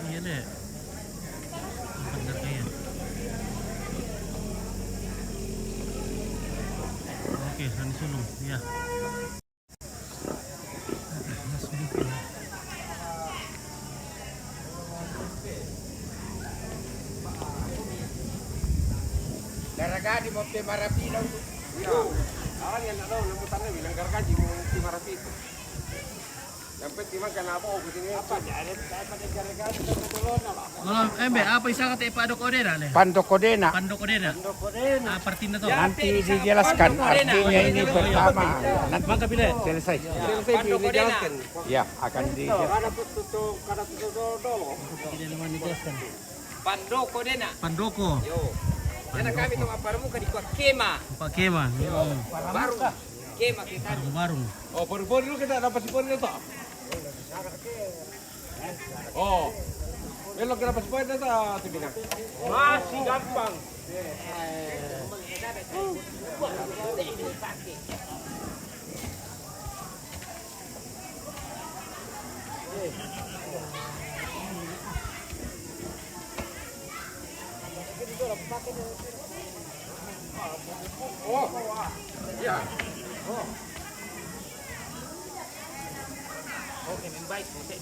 Iya, Dek. Empat harganya. Oke, Rani Sulung, ya. Mas Bukil. Garagadi mo pe marapi daw tu. Iya. Awan nga na daw, namutan na, bilang garagadi mo pe marapi tu. Yang penting makan apa, oh, begini. Apa, ada, ada, ada garagadi, ada dolona, Pak. Kalau embe, apa istilahnya, Pak, Pandok Odena, le? Pandok Odena. Pandok Odena. Pandok Odena. Apa artinya tuh? Nanti dijelaskan artinya ini pertama. Nanti selesai. Selesai dijelaskan. Ya, akan dijelaskan. Kada tutup, kada tutup dulu. Tidak ada yang dijelaskan. Pandoko dena. Pandoko. Yo. Dena kami tu apa muka di kuat kema. Kuat kema. Yo. Hmm. Baru. Kema kita. Baru, baru. Oh, baru, baru kita dapat si baru tu. Oh. Belok kita dapat si baru tu, tu bilang. Masih gampang. Oh, iya. Oke, membaik, oke.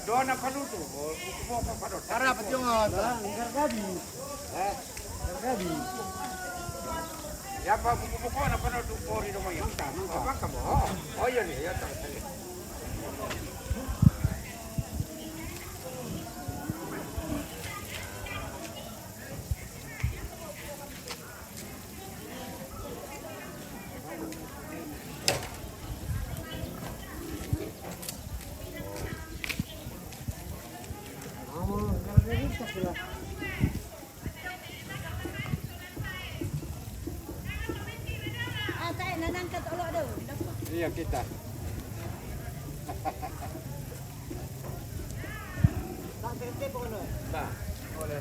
Dona palutu, buku pokok padot. Tara pati ongo. Garagadi. Eh? Garagadi. Ya, apa buku pokok na padot tu pori do mayo. Mangka, mangka. Mangka mo. Oh, iya ni, ya, tak. Iya, kita. Nah.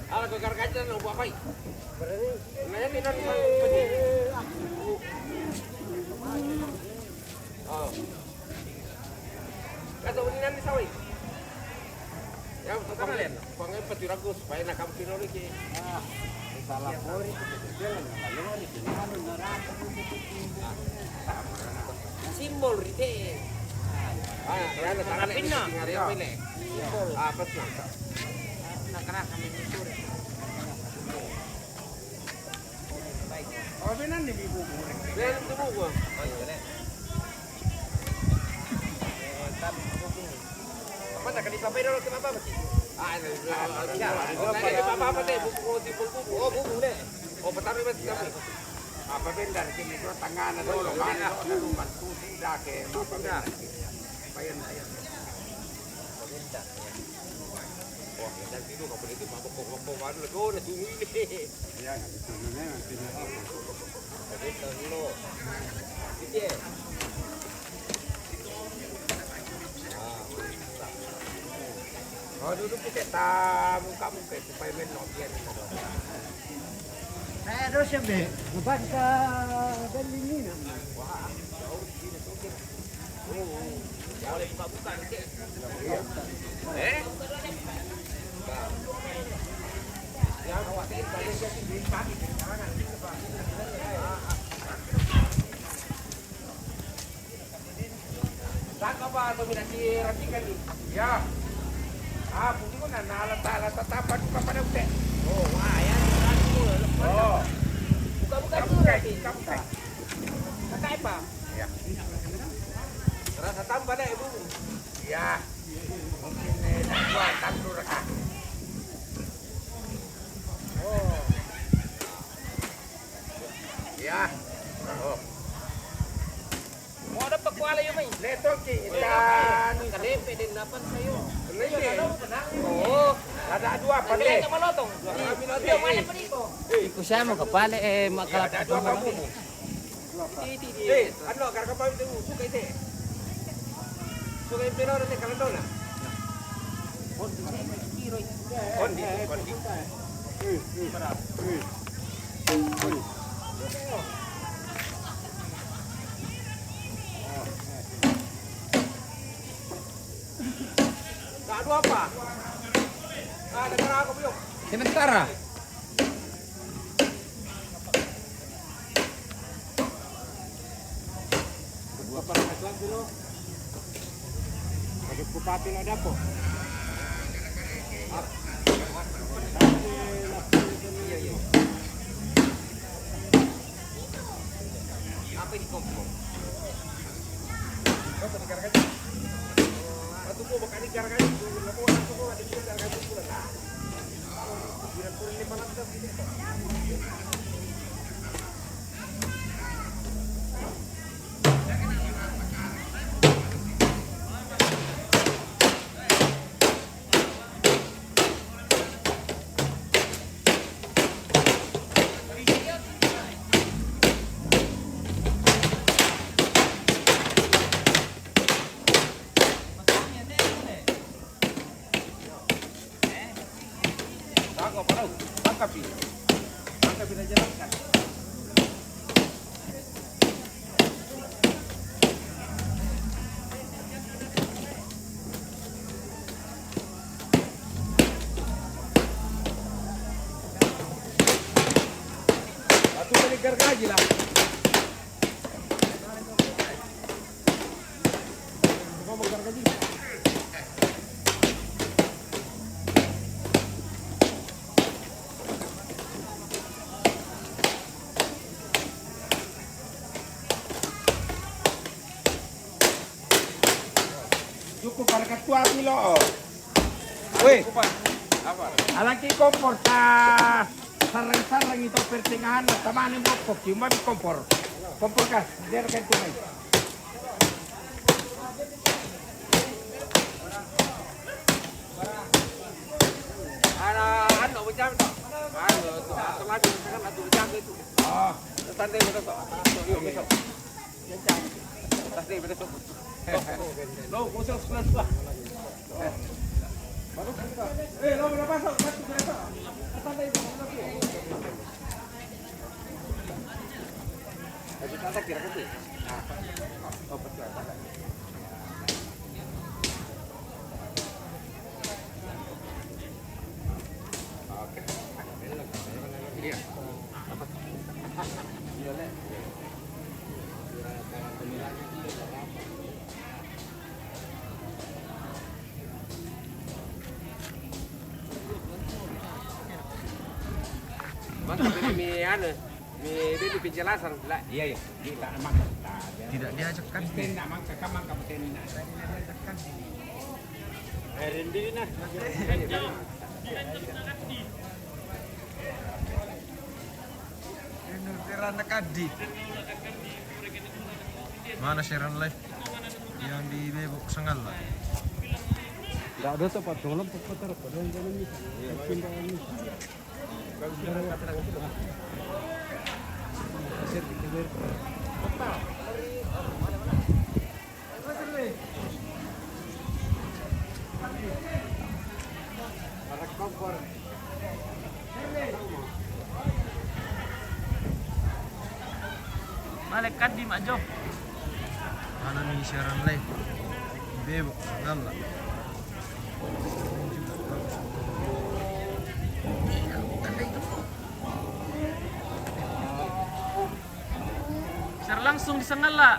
Ala ko gargaja no buat baik. Nah, ini non. Oh. Kata ini nanti sawai. Ya, betul kalian. Pangai pati ragu supaya nak kamu kino lagi. Ah, salah pori, betul lah, lori, kino lori, neraka. Simbol rite. Ah, ya, ada tangan ini, tinggal yang ini. Simbol. Apa sih? Nak kena kami nyusuri. Oh, benar ni, Ibu. Benar ni, Ibu. Apa nak kena papai dulu ke apa mesti? Ah, ini. Oh, kena papai apa teh? Bubu, bubu, bubu. Oh, bubu ni. Oh, pertama mesti kami. Apa bendar kini? Dua tangan, dua mana, dua bantu tidak ke? Apa bendar? Bayar, bayar. Wah, yang itu kau boleh tu, apa kau, kau, kau baru lah, kau dah tunggu ini. Ya, nak tunggu ni, nanti nak apa? Tapi tak dulu. Gitu ya? Oh, duduk kita ta buka-buka supaya menok dia. Saya dosa be, bukan ke Berlin ini. Wah, jauh sini tuh. Oh, boleh buka-buka dikit. Iya. Eh? Yang khawatir pada dia sendiri pakai. Saka ba dominasi racikan ni. Ya. Ah, putih pun na ala ta ala ta tapa duka pada ute. Oh, wah, ya. Oh. Buka-buka dulu, buka, buka. Kakak apa? Ya. Rasa tambah deh, Bu. Ya. Mungkin eh, dua tandu raka. Oh. Ya. Oh. Mau dapat kuala ya, mai. Leto ki dan kadepe dan dapat sayo. Oh, ada dua apa ni? Malotong. Iya, mana tadi ko? Iku saya mau kepala eh makala ada dua kamu. Iti iti. Eh, ano garga pa itu suka ite. Suka ite lo ni kalau dona. Kondi, kondi. Gak ada apa? Ah, dengar aku, Buyung. Sementara. Kedua para kasar dulu. Masuk bupati lo dapo. Apa di kompor? Apa di gargaji? Atau mau bakal di gargaji? Mau langsung mau ada di gargaji pula. Kira kurang lima ratus gitu. Tangkap, bro. Tangkap ini. Tangkap ini aja, tangkap. Batu balik gargaji lah. Cukup para ketua pilo. Weh. Alaki kompor ta sarang-sarang itu pertengahan, tamane bokok, cuma di kompor. Kompor kas, biar kan cuma. Ada anu macam tu. Anu tu, atau lagi kan anu macam itu. Oh. Santai betul tu. Yuk, yuk. Santai betul tu. Lo, kosong sebelah sebelah. Eh, lo berapa sok? Satu berapa? Santai betul tu. Lagi tak kira kan tu. Nah. Oh, betul. Mantap ini mi anu. Ini, ini penjelasan, lah. Iya, iya. Kita emang kita. Tidak diajak kan? Kita enggak mangka, kan mangka betul ini, nah. Tidak diajak kan? Eh, Rindi, nah. Ini Tirana Kadi. Mana Siran live? Yang di Bebok Sengala. Tidak ada tempat tolong, tempat apa? Ada yang jalan ni. Iya, pindah ni. Balik kan di Majo. Ana mi siaran live. Bebo, galla. Siaran langsung di Sangalla.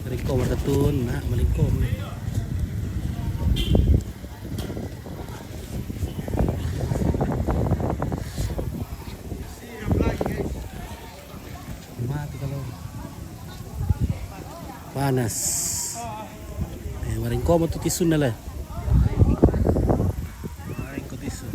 Riko martatun, nah, malingko. Mati kalau panas. Eh, maringko mo tu tisun na la. Maringko tisun.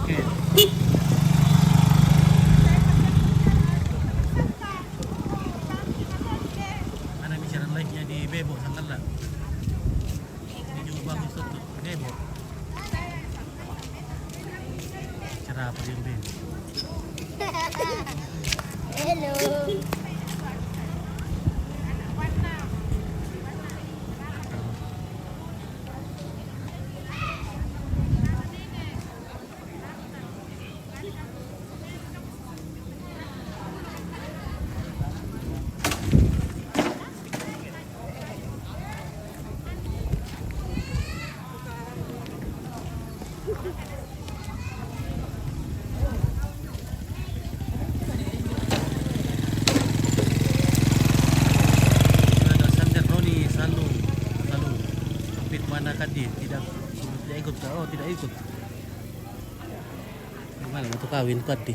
Oke. Ana mi siaran live-nya di Bebo, Sangalla. Ini juga bagus tuh, tuh. Bebo. Cara apa dia, Bebo? Hello. Ada Sander Roni Salung, Salung. Apit mana kadi? Tidak, tidak ikut kah? Oh, tidak ikut. Gimana mau tuh kawin kadi?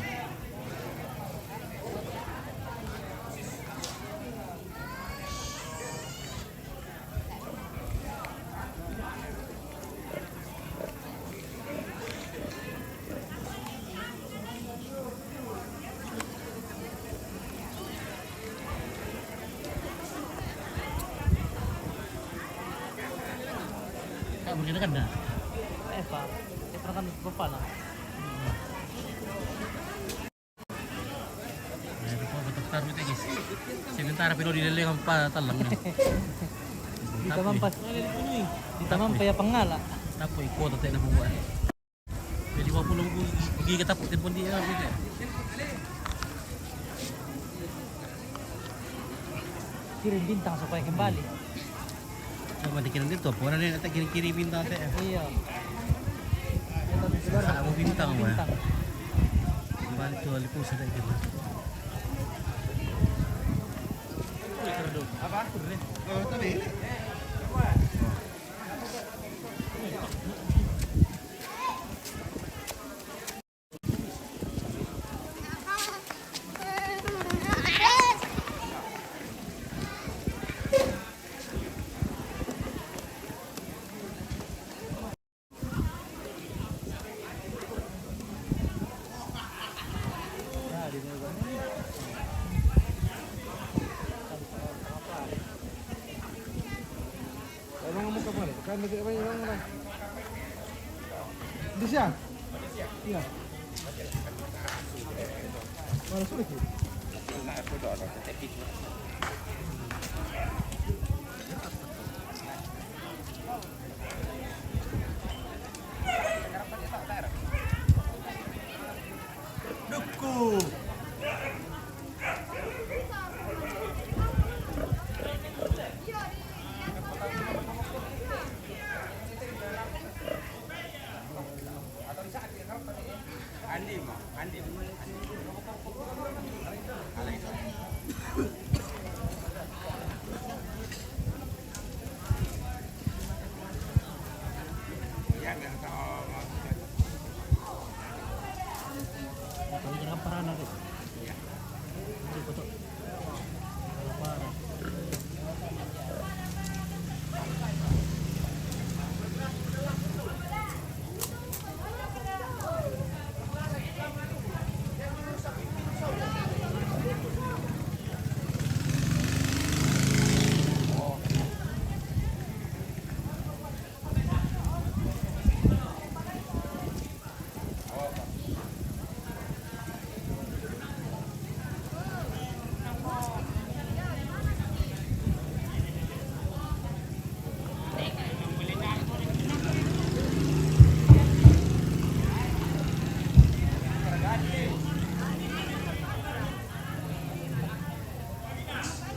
Kak, mungkin kan dah. Eh, Pak. Eh, pernah kan bapak lah. Eh, itu kok betul-betul gitu, guys. Sementara pino di lele kan pa talang ni. Di tamampas. Di tamampas ya pangala. Tapo iko tayo na buwan. Jadi lima puluh gi-, gi-, kita pun telepon dia gitu. Kirim bintang supaya kembali. Sama dikirim dito, pura na natin kirim-kirim bintang tayo. Iya. Sa ako bintang ba? Bintang. Kembali to, alipusa tayo kita. Apa? Oh, tabi. Emang kamu kapan? Kan masih apa yang orang? Di siang? Iya. Mana sulit ya? Duku.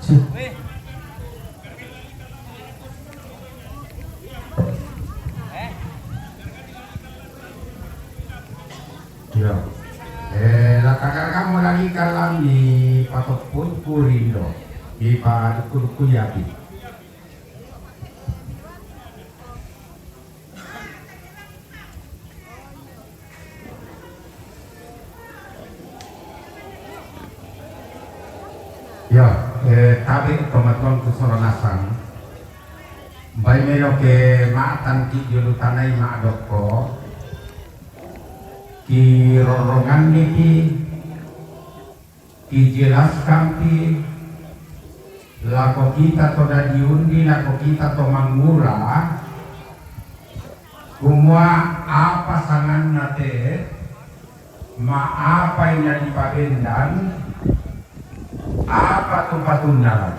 Ya. Eh, la takarakamu lagi kalang di patopun kurindo, di paduku-duku yapi. Ya, eh, tabe pamatuan ku soro nasang. Baimelo ke matan ki julu tanai ma dokko. Ki rorongan ni ki, ki jelaskan ki, lako kita to dadi undi, lako kita to mangura, kumua apa sanganna te, ma apa ina dipabendan, apa tu patunnalan.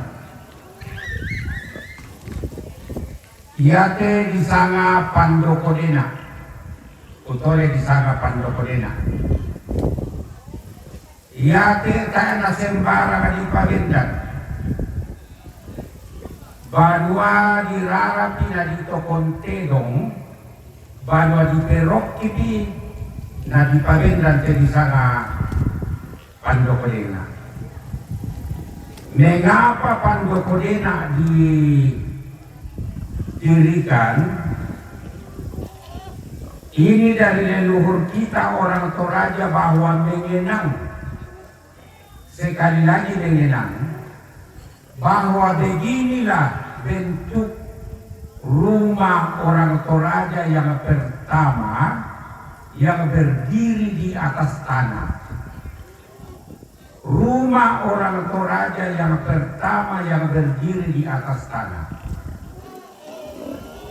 Iate disanga pandokodena, utole disanga pandokodena. Iate tae na sembarang dipabendan. Banua dirarapi na ditokon tedong, banua diperokkipi na dipabendan te disanga pandokodena. Mengapa pandokodena didirikan? Ini dari leluhur kita orang Toraja bahwa mengenang, sekali lagi mengenang, bahwa beginilah bentuk rumah orang Toraja yang pertama yang berdiri di atas tanah. Rumah orang Toraja yang pertama yang berdiri di atas tanah.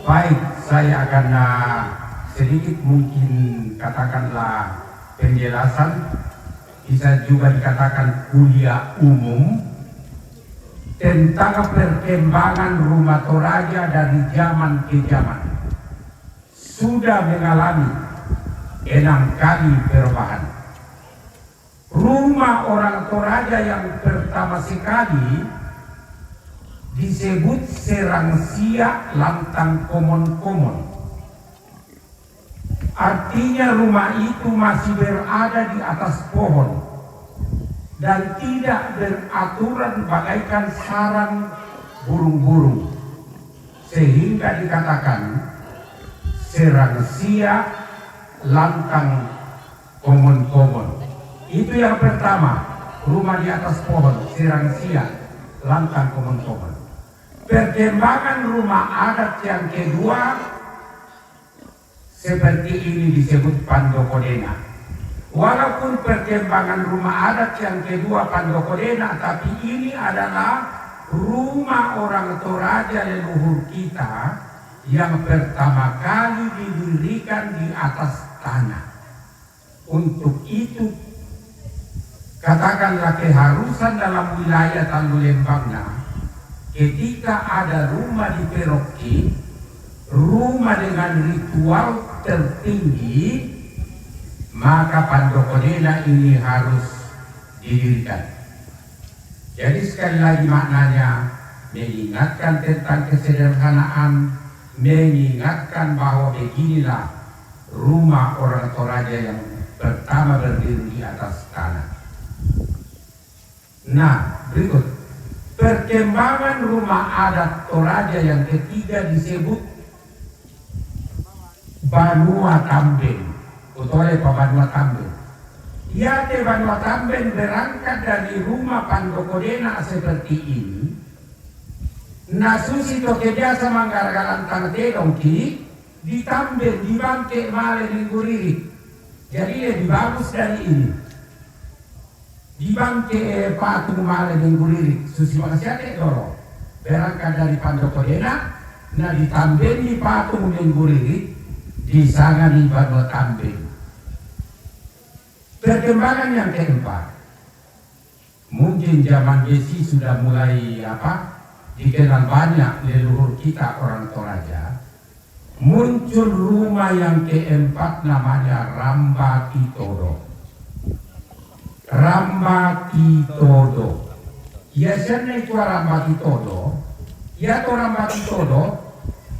Baik, saya akan, ah, sedikit mungkin katakanlah penjelasan, bisa juga dikatakan kuliah umum tentang perkembangan rumah Toraja dari zaman ke zaman. Sudah mengalami enam kali perubahan. Rumah orang Toraja yang pertama sekali disebut Serang Sia Lantang Komon-komon. Artinya rumah itu masih berada di atas pohon dan tidak beraturan bagaikan sarang burung-burung. Sehingga dikatakan Serang Sia Lantang Komon-komon. Itu yang pertama, rumah di atas pohon, Serang Sia Lantang Komon-komon. Perkembangan rumah adat yang kedua seperti ini disebut Pandokodena. Walaupun perkembangan rumah adat yang kedua Pandokodena, tapi ini adalah rumah orang Toraja leluhur kita yang pertama kali didirikan di atas tanah. Untuk itu, katakanlah keharusan dalam wilayah Tandu Lembang na, ketika ada rumah diperokki, rumah dengan ritual tertinggi, maka Pandokodena ini harus didirikan. Jadi sekali lagi maknanya mengingatkan tentang kesederhanaan, mengingatkan bahwa beginilah rumah orang Toraja yang pertama berdiri di atas tanah. Nah, berikut. Perkembangan rumah adat Toraja yang ketiga disebut Banua Tamben. Utole pa Banua Tamben. Iate Banua Tamben berangkat dari rumah Pandokodena seperti ini. Na susi to ke biasa manggara-gara lantang tedong ki, ditamben, dibangke male minggu riri. Jadi lebih bagus dari ini. Dibangke patung male minggu riri, susi makasiate dolo. Berangkat dari Pandokodena, na ditamben di patung minggu riri, disanga ni Banua Tamben. Perkembangan yang keempat, mungkin zaman Besi sudah mulai apa, dikenal banyak leluhur kita orang Toraja. Muncul rumah yang keempat namanya Ramba Kitodo. Ramba Kitodo. Iya sianna itu Ramba Titodo, iya to Ramba Titodo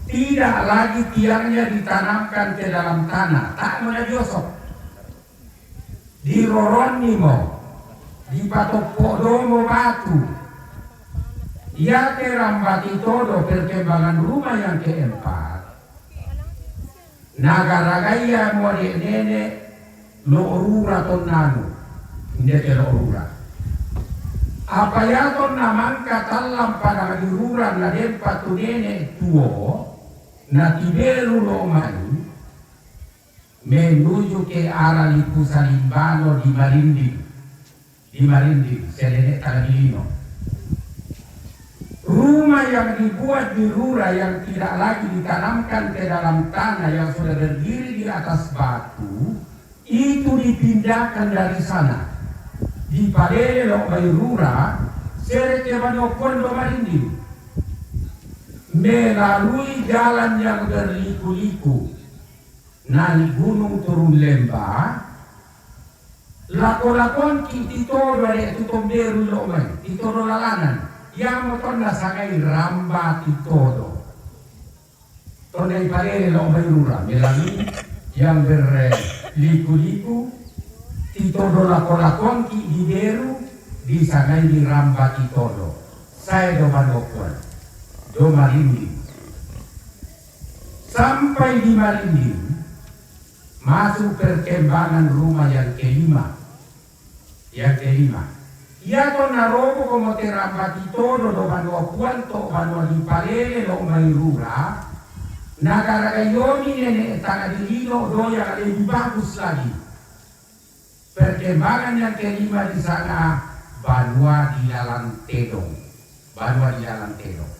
tidak lagi tiangnya ditanamkan ke dalam tanah, tak mena diosok. Diroronni mo, dipatoppo domo batu. Iya te Ramba Titodo perkembangan rumah yang keempat. Nagaragaiya mo de' nene' lo' rura tonnanu. Inde ke lo' rura. Apa iya tonna mangka tallang padang di rura na dempa tu nene' tuo, na tiberu lo' mai, menuju ke arah Lipu Salimbano di Marinding. Di Marinding, senene' tana di lino. Rumah yang dibuat di rura yang tidak lagi ditanamkan ke dalam tanah yang sudah berdiri di atas batu, itu dipindahkan dari sana. Dipalele lo' mai rura, sere ke banua puan do Marinding. Melalui jalan yang berliku-liku, naik gunung turun lembah, lako-lakoanki Titodo de' tu tomberu lo' mai, Titodo lalanan. Iya mo tonna sangai Ramba Titodo. Tonna ipalele lo' mai rura, melalui yang berliku-liku, Titodo lako-lakoanki di beru, disangai di Ramba Titodo. Sae do banua puan. Do Marinding. Sampai di Marinding, masuk perkembangan rumah yang kelima. Yang kelima. Iya to narobo ko mo te Ramba Titodo do banua puan to banua dipalele lo' mai rura, nagaragaiyomi nene' tana di lino do yang lebih bagus lagi. Perkembangan yang kelima di sana banua di Lalan Tedong. Banua di Lalan Tedong.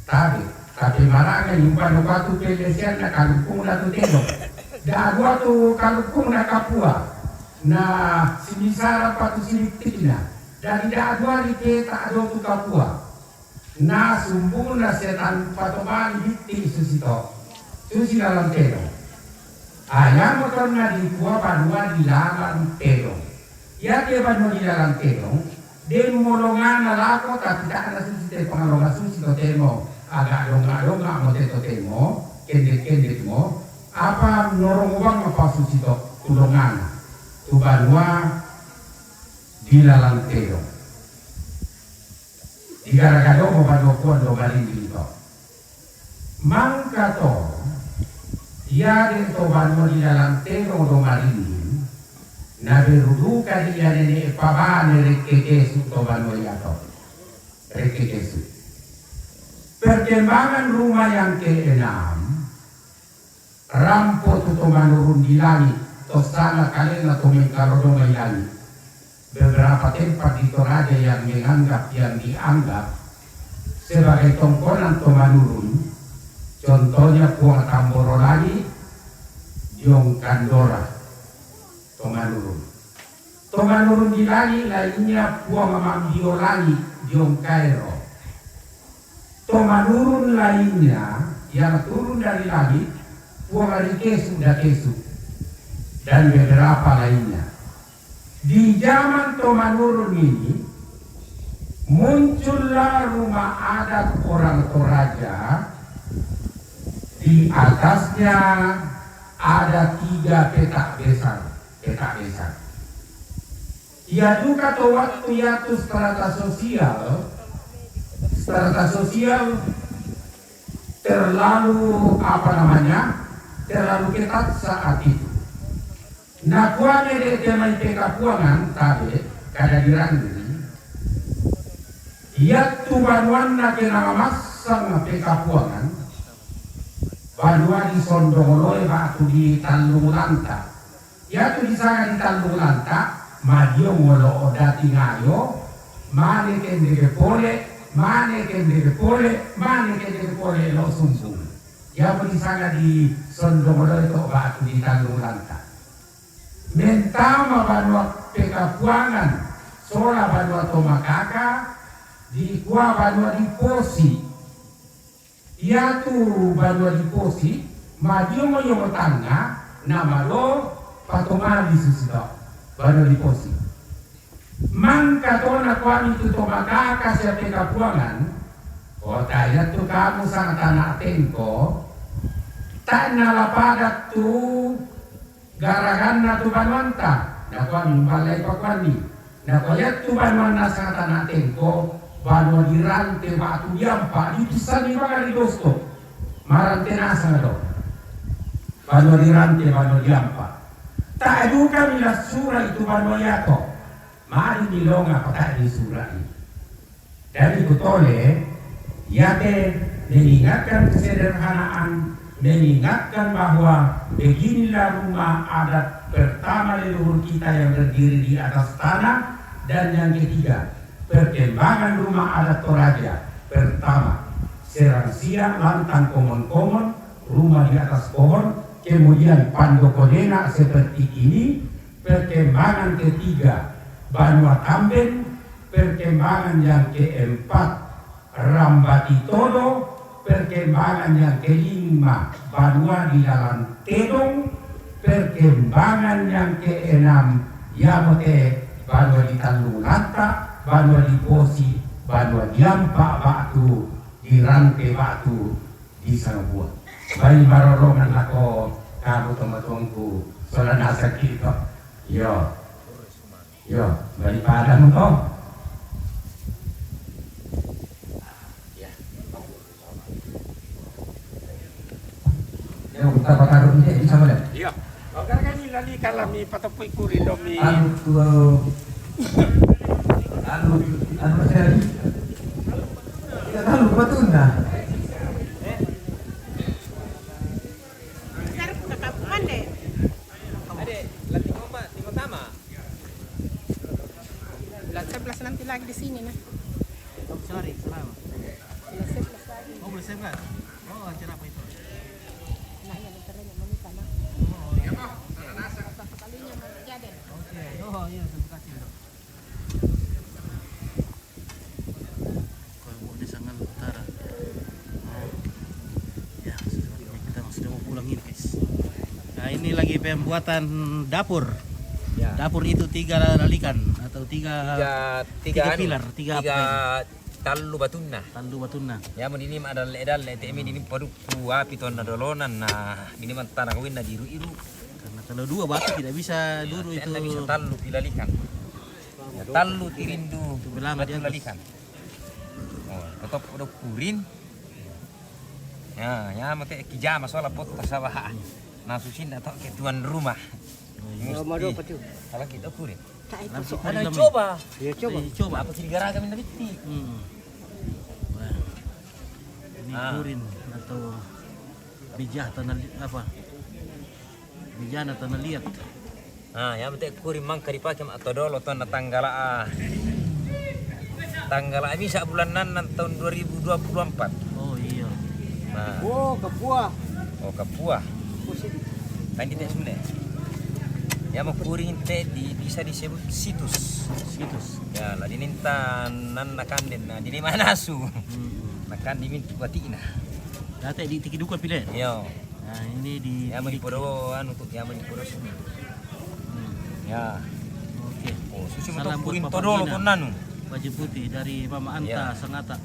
Tabe, tapi maranga nyumba no batu pelesian na kalukung na tu Tedong. Da' dua tu kalukung na kapua. Na sinisara patu siriktina. Dari da' dua ri peta do tu kapua. Na sumbungna setan patomani bitti susito. Susi Lalan Tedong. Aya mo tonna dikua banua di Lalan Tedong. Iya ke banua di Lalan Tedong, de' mo longana lako, tapi tae na susi te pangalonga susi to temo, aga donga-donga mo te to temo, kende-kende mo, apa norong bang apa susi to tulongana. Tu banua di Lalan Tedong. Di garaga do mo banua puan do Marinding to. Mangka to, iya de' to banua di Lalan Tedong do Marinding, na beru duka di iya nene' pabane rekke kesu to banua iya to. Rekke kesu. Perkembangan rumah yang keenam, rampo tu to manurun di langit, to sana kalena to mengkarodo mai langit. Beberapa tempat di Toraja yang menganggap, yang dianggap sebagai tongkonan to manurun, contohnya Puang Tamboro Langi, Diong Kandora, to manurun. To manurun di langit lainnya Puang Mambio Langi, Diong Kairo. To manurun lainnya yang turun dari langit, Puang Ari Kesu da Kesu, dan beberapa lainnya. Di zaman to manurun ini, muncullah rumah adat orang Toraja. Di atasnya ada tiga petak besar, petak besar. Iya duka to waktu yatu strata sosial, strata sosial terlalu, apa namanya, terlalu ketat saat itu. Nakuane de' te mai pekapuangan, tabe, kada diranggi. Yatu banuanna ke namamassang pekapuangan, banua di Sondong Loe batu di Tallung Lanta. Yatu di sana di Tallung Lanta, madiong olo' dati ngayo, mane kendege pole, mane kendege pole, mane kendege pole lo' sumbung. Yatu di sana di Sondong Loe to batu di Tallung Lanta. Mentama banua pekapuangan, sola banua to makaka, dikua banua di Posi. Yatu banua di Posi, madiong-iong tangnga, namalo patomali susito, banua di Posi. Mangka tona kuami tu to makaka siape kapuangan, o tae tu kamu sanga tana tengko, tae na lapadat tu garaganna tu banuanta, na kuami umbalai pakuanni. Na kuaia tu banuanna sanga tana tengko, banua dirante batu diampa, dipissanni magari dosto, marante nasang do. Banua dirante, banua diampa. Tae duka mi la sura itu banua iato. Mari ni longa patai di sura i. Dari kutole, iate mengingatkan kesederhanaan, mengingatkan bahwa beginilah rumah adat pertama leluhur kita yang berdiri di atas tanah, dan yang ketiga, perkembangan rumah adat Toraja. Pertama, serang siak lantang komon-komon, rumah di atas pohon, kemudian pandokonena seperti ini, perkembangan ketiga, banua tamben, perkembangan yang keempat, rambati todo, perkembangan yang kelima, banua di dalam tedong, perkembangan yang keenam, iamote banua di tallung lanta, banua di posi, banua diampa batu, dirante batu, di sangabua. Bai marorongan lako kamu tomatuangku, sola nasakki to. Iyo. Iyo, bali padang to. Iyo, kita pataruh ini bisa boleh? Iyo. Oke, kan ini lali kalami patepui kuri domi. Anu, tuh, anu, anu, saya tidak tahu betul nah. Ade, la timo ma-, timo tama. Bulan sebelas nanti lagi di sini, nah. Oh, sorry, salah. Bulan sebelas lagi. Oh, bulan sebelas. Oh, acara apa itu? Anaknya bentar lagi mau nikah, nah. Oh, iya. Satu kalinya mau jadi. Oke. Oh, iya, terima kasih, Dok. Kalau mau di Sangal Utara. Oh. Ya, sudah, kita sudah mau pulang ini, guys. Nah, ini lagi pembuatan dapur. Ya. Dapur itu tiga lalikan atau tiga, tiga, tiga anu, pilar, tiga apa ini? Tallu batunna. Tallu batunna. Ya, mun ini ma dalle-dalle, te mi ini padukku api tonna dolonan, nah, ini mantana kawinna diiru-iru. Karena kalau dua batu tidak bisa dulu itu. Tidak bisa tallu pilalikan. Ya, tallu tirindu batu lalikan. Oh, tetap udah kurin. Ya, ya, make kijama sola potta sabaha. Nah, susinna to ke tuan rumah. Musti. Kalau kita kurin. Ada coba. Ya, coba. Coba. Apa sih garaga minta bitti? Hmm. Wah. Ini kurin atau bijah tanah li-, apa? Bijana tanah liat. Nah, yang penting kurin mangka dipakai ma todolo tonna tanggala, ah. Tanggala misa bulan enam tahun dua ribu dua puluh empat. Oh, iya. Nah. Oh, kapua. Oh, kapua. Kan kita sule. Ya, mau kuring te di, bisa disebut situs. Situs. Ya, lah dininta nan nakanden, nah, di mana asu? Hmm. Nakanden mintu batina. Date di tiki duka pile. Iya. Nah, ini di, ya, mau dipodo anu tu, ya, mau dipodo sini. Hmm. Ya. Oke. Oh, susi. Salam buat kuring Bapak todolo Gina. Tonnanu. Baju putih dari Mama Anta, iya. Sangatta.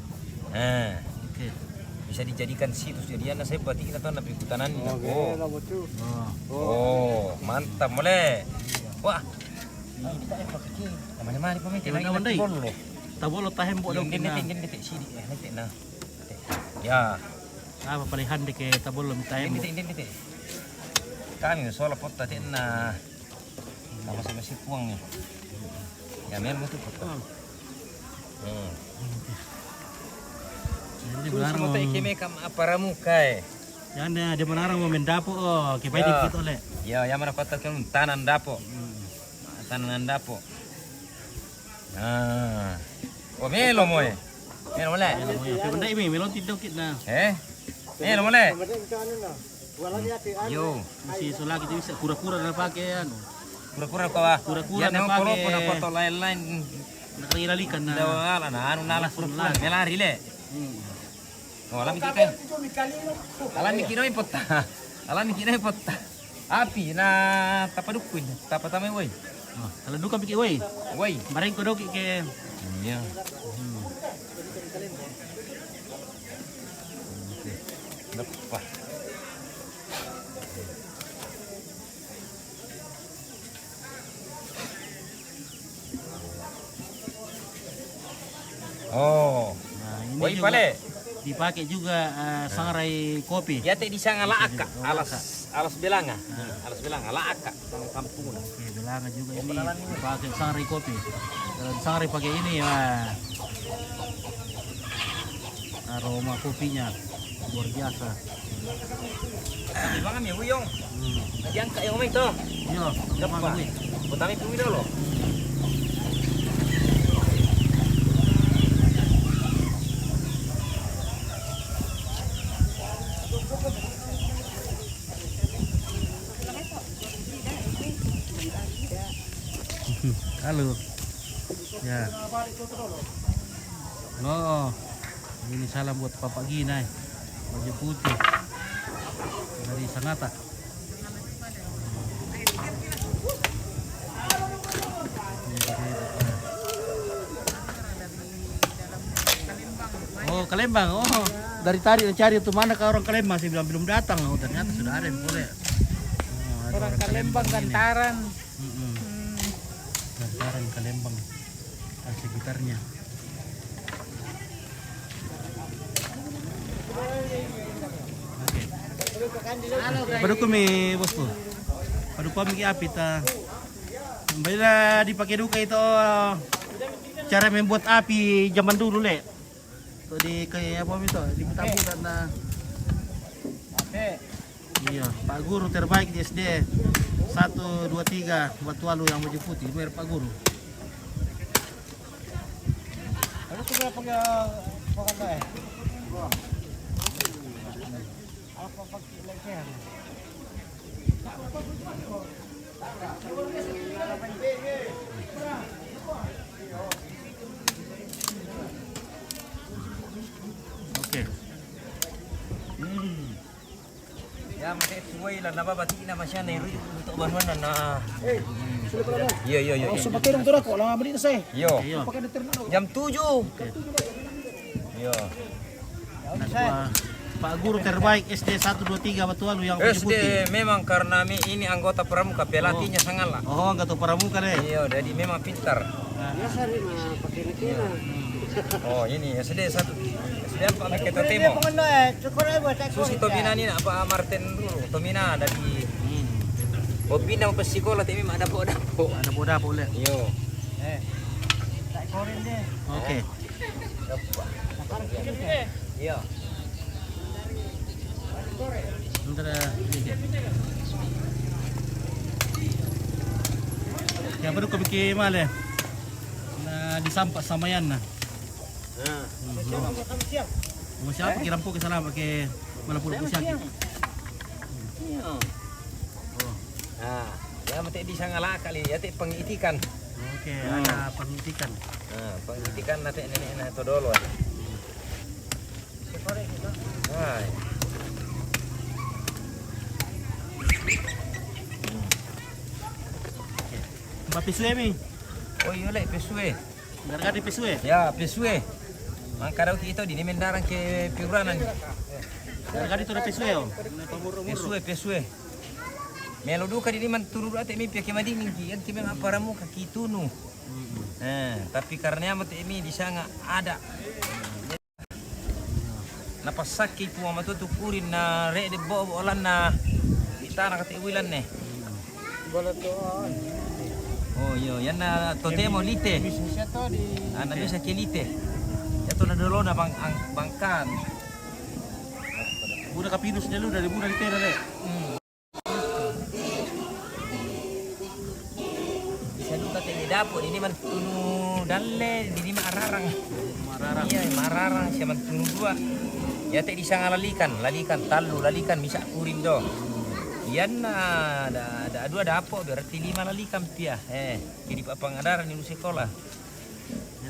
Eh. Oke. Bisa dijadikan situs, jadi anak saya batik kita tuh nabi kutanan. Oh, oh. Oh, mantap, mole. Wah. Ini kita yang pakai. Mana-mana pemain kita. Tabolo tahem buat dong. Ini, ini, ini, sini. Eh, nanti, nah. Ya. Apa palihan deke tabolo tahem. Ini, ini, ini. Kami sola potta tenna. Sama-sama si puang nih. Ya, memang itu. Hmm. Hmm. Ini semua tak ikime kam apa ramu kai. Yang dia, dia menarang mau mendapo, oh, kita ini kita oleh. Ya, yang mana kota kan tanah dapo. Hmm. Tanah dapo. Nah. Oh, melo moe. Melo mole. Melo moe. Tapi benda ini melo tidak kita. Eh? Melo mole. Yo. Masih sola kita bisa kura-kura na pake anu. Kura-kura ko, ah. Kura-kura na pake. Kura-kura na foto lain-lain. Na kira lalikan na. Dawa ala na anu nala kura-kura. Melari le. Hmm. Oh, alami kita. Alami kira mi potta. Alami kira mi potta. Api na tapadukku ini. Tapa tamai woi. Oh, kalau duka bikin woi. Woi. Bareng ko doki ke. Iya. Hmm. Oke. Lepas. Oh. Nah, ini woi juga pale. Dipakai juga, eh, sangrai kopi. Ya, te di sana. Bisa laaka, juga. Oh, alas, laaka. Alas belanga. Ah. Alas belanga, laaka, tang kampung. Oke, belanga juga ini dipakai sangrai kopi. Kalau sangrai pakai ini, wah. Aroma kopinya luar biasa. Di mana mi uyong? Hmm. Diangkat yang main tuh. Iya, gampang. Utami pui dulu. Halo. Ya. Oh, ini salam buat Papa Gina, eh. Baju putih. Dari Sangatta. Oh, Kalembang. Oh, dari tadi cari tuh mana kah orang Kalembang. Saya bilang belum datang. Oh, ternyata sudah ada yang boleh. Oh, ada orang Kalembang ini. Gantaran. Mm-mm. Hmm. Gantaran Kalembang dan sekitarnya. Oke. Paduku mi, bosku. Paduku mi api ta. Bila dipakai duka itu cara membuat api zaman dulu, le. Tuh di kayak apa itu? Di buta-buta, nah. Iya, Pak Guru terbaik di S D satu, dua, tiga, Batualu yang baju putih, itu Pak Guru. Lalu sudah pakai, pakai apa ya? Apa pakai leher? Oke. Hmm. Ya, mate tuai la na baba tina masyana iru untuk banuan na. Iya, iya, iya. Oh, iya. Sudah pakai dong, turun kok, lama beli saya. Iya. Iya. Pakai dong, turun. Jam tujuh. Oke. Iya. Nah, Pak Guru terbaik S D satu, dua, tiga Batualu yang S D putih. Memang karena mi ini anggota pramuka, pelatihnya sangat lah. Oh, anggota pramuka deh. Iya, jadi memang pintar. Nah. Biasa nih, nah, pakai ini. Iya. Oh, ini S D satu. S D apa? Pakai totemo. Susi tomina ni apa Martin dulu. Tomina dari. Hmm. Oh, pindah ke sekolah, tapi mak dapo-dapo. Mak dapo-dapo le. Iyo. Eh. Oke. Iya. Sebentar, sedikit. Ya, baru kau bikin male. Nah, disampak sama yan, nah. Nah. Hmm, oh. Mau siapa kira mpok ke sana pakai malah puluh siang. Iya. Oh. Nah, ya mate di sana lah kali, ya te pengitikan. Oke, hmm. Ada pengitikan. Nah, pengitikan nanti nenek nah to dolo. Nah. Mbak Pisue mi. Oh, iya, lek Pisue. Gargadi pesue? Ya, pesue. Mangkadau ki ito di ni mendarang ke piuranan. Gargadi tu ada pesue, oh. Pesue, pesue. Melo duka di ni man turu ate mi pia ke madingin ki, yang ki memang paramu ka ki tunu. Eh, tapi karena amat mi di sana ada. Napasakki Puang Matua tu kurin na re de bo bo lan na di tana kate wilan ne. Bola tu. Oh, iyo, yan na totemo lite. Bisa to di. Ana bisa ke lite. Ya to na dolo na bang, ang, bangkan. Buna kapinus dulu dari buna di tera de. Hmm. Bisa duka te ni dapo, di ni man tunu dalle, di ni ma ararang. Ma ararang. Iya, ma ararang, sia man tunu dua. Ya te di sanga lalikan, lalikan tallu, lalikan misa kuring do. Iyanna da, da dua dapo, berarti lima lalikan pia. Eh, jadi pa pangadaran ni sekolah.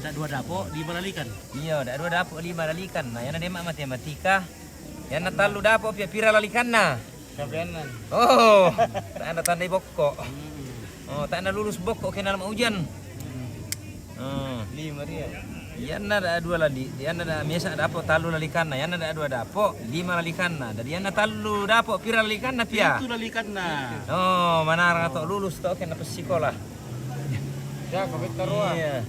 Ada dua dapo, lima lalikan. Iya, da dua dapo, lima lalikan. Nah, yana dema matematika. Yana tallu dapo, pia pira lalikanna. Sabenan. Oh, tanda-tanda bokko. Hmm. Oh, tadna lulus bokko ke dalam ujian. Oh. Lima dia. Iyanna da dua lali, iyanna da mesa dapo tallu lalikanna, iyanna da dua dapo lima lalikanna. Dadi iyanna tallu dapo pira lalikanna pia? Itu lalikanna. Oh, manarang to lulus to ke napessikola. Ya, ko betta roa. Iya.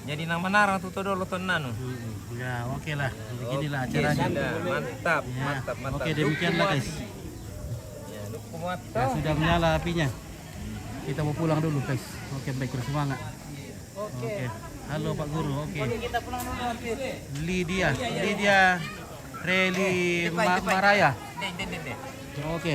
Jadi nang manarang tu to dolo to nanu. Hmm, ya, oke lah. Beginilah acaranya. Sudah. Mantap, ya, mantap, mantap. Oke, demikianlah, guys. Ya, dukung mantap. Ya, sudah menyala apinya. Kita mau pulang dulu, guys. Oke, baik, bersemangat. Oke. Halo, Pak Guru. Oke. Oke, kita pulang dulu nanti. Lydia, Lydia Reli Maraya. Oke.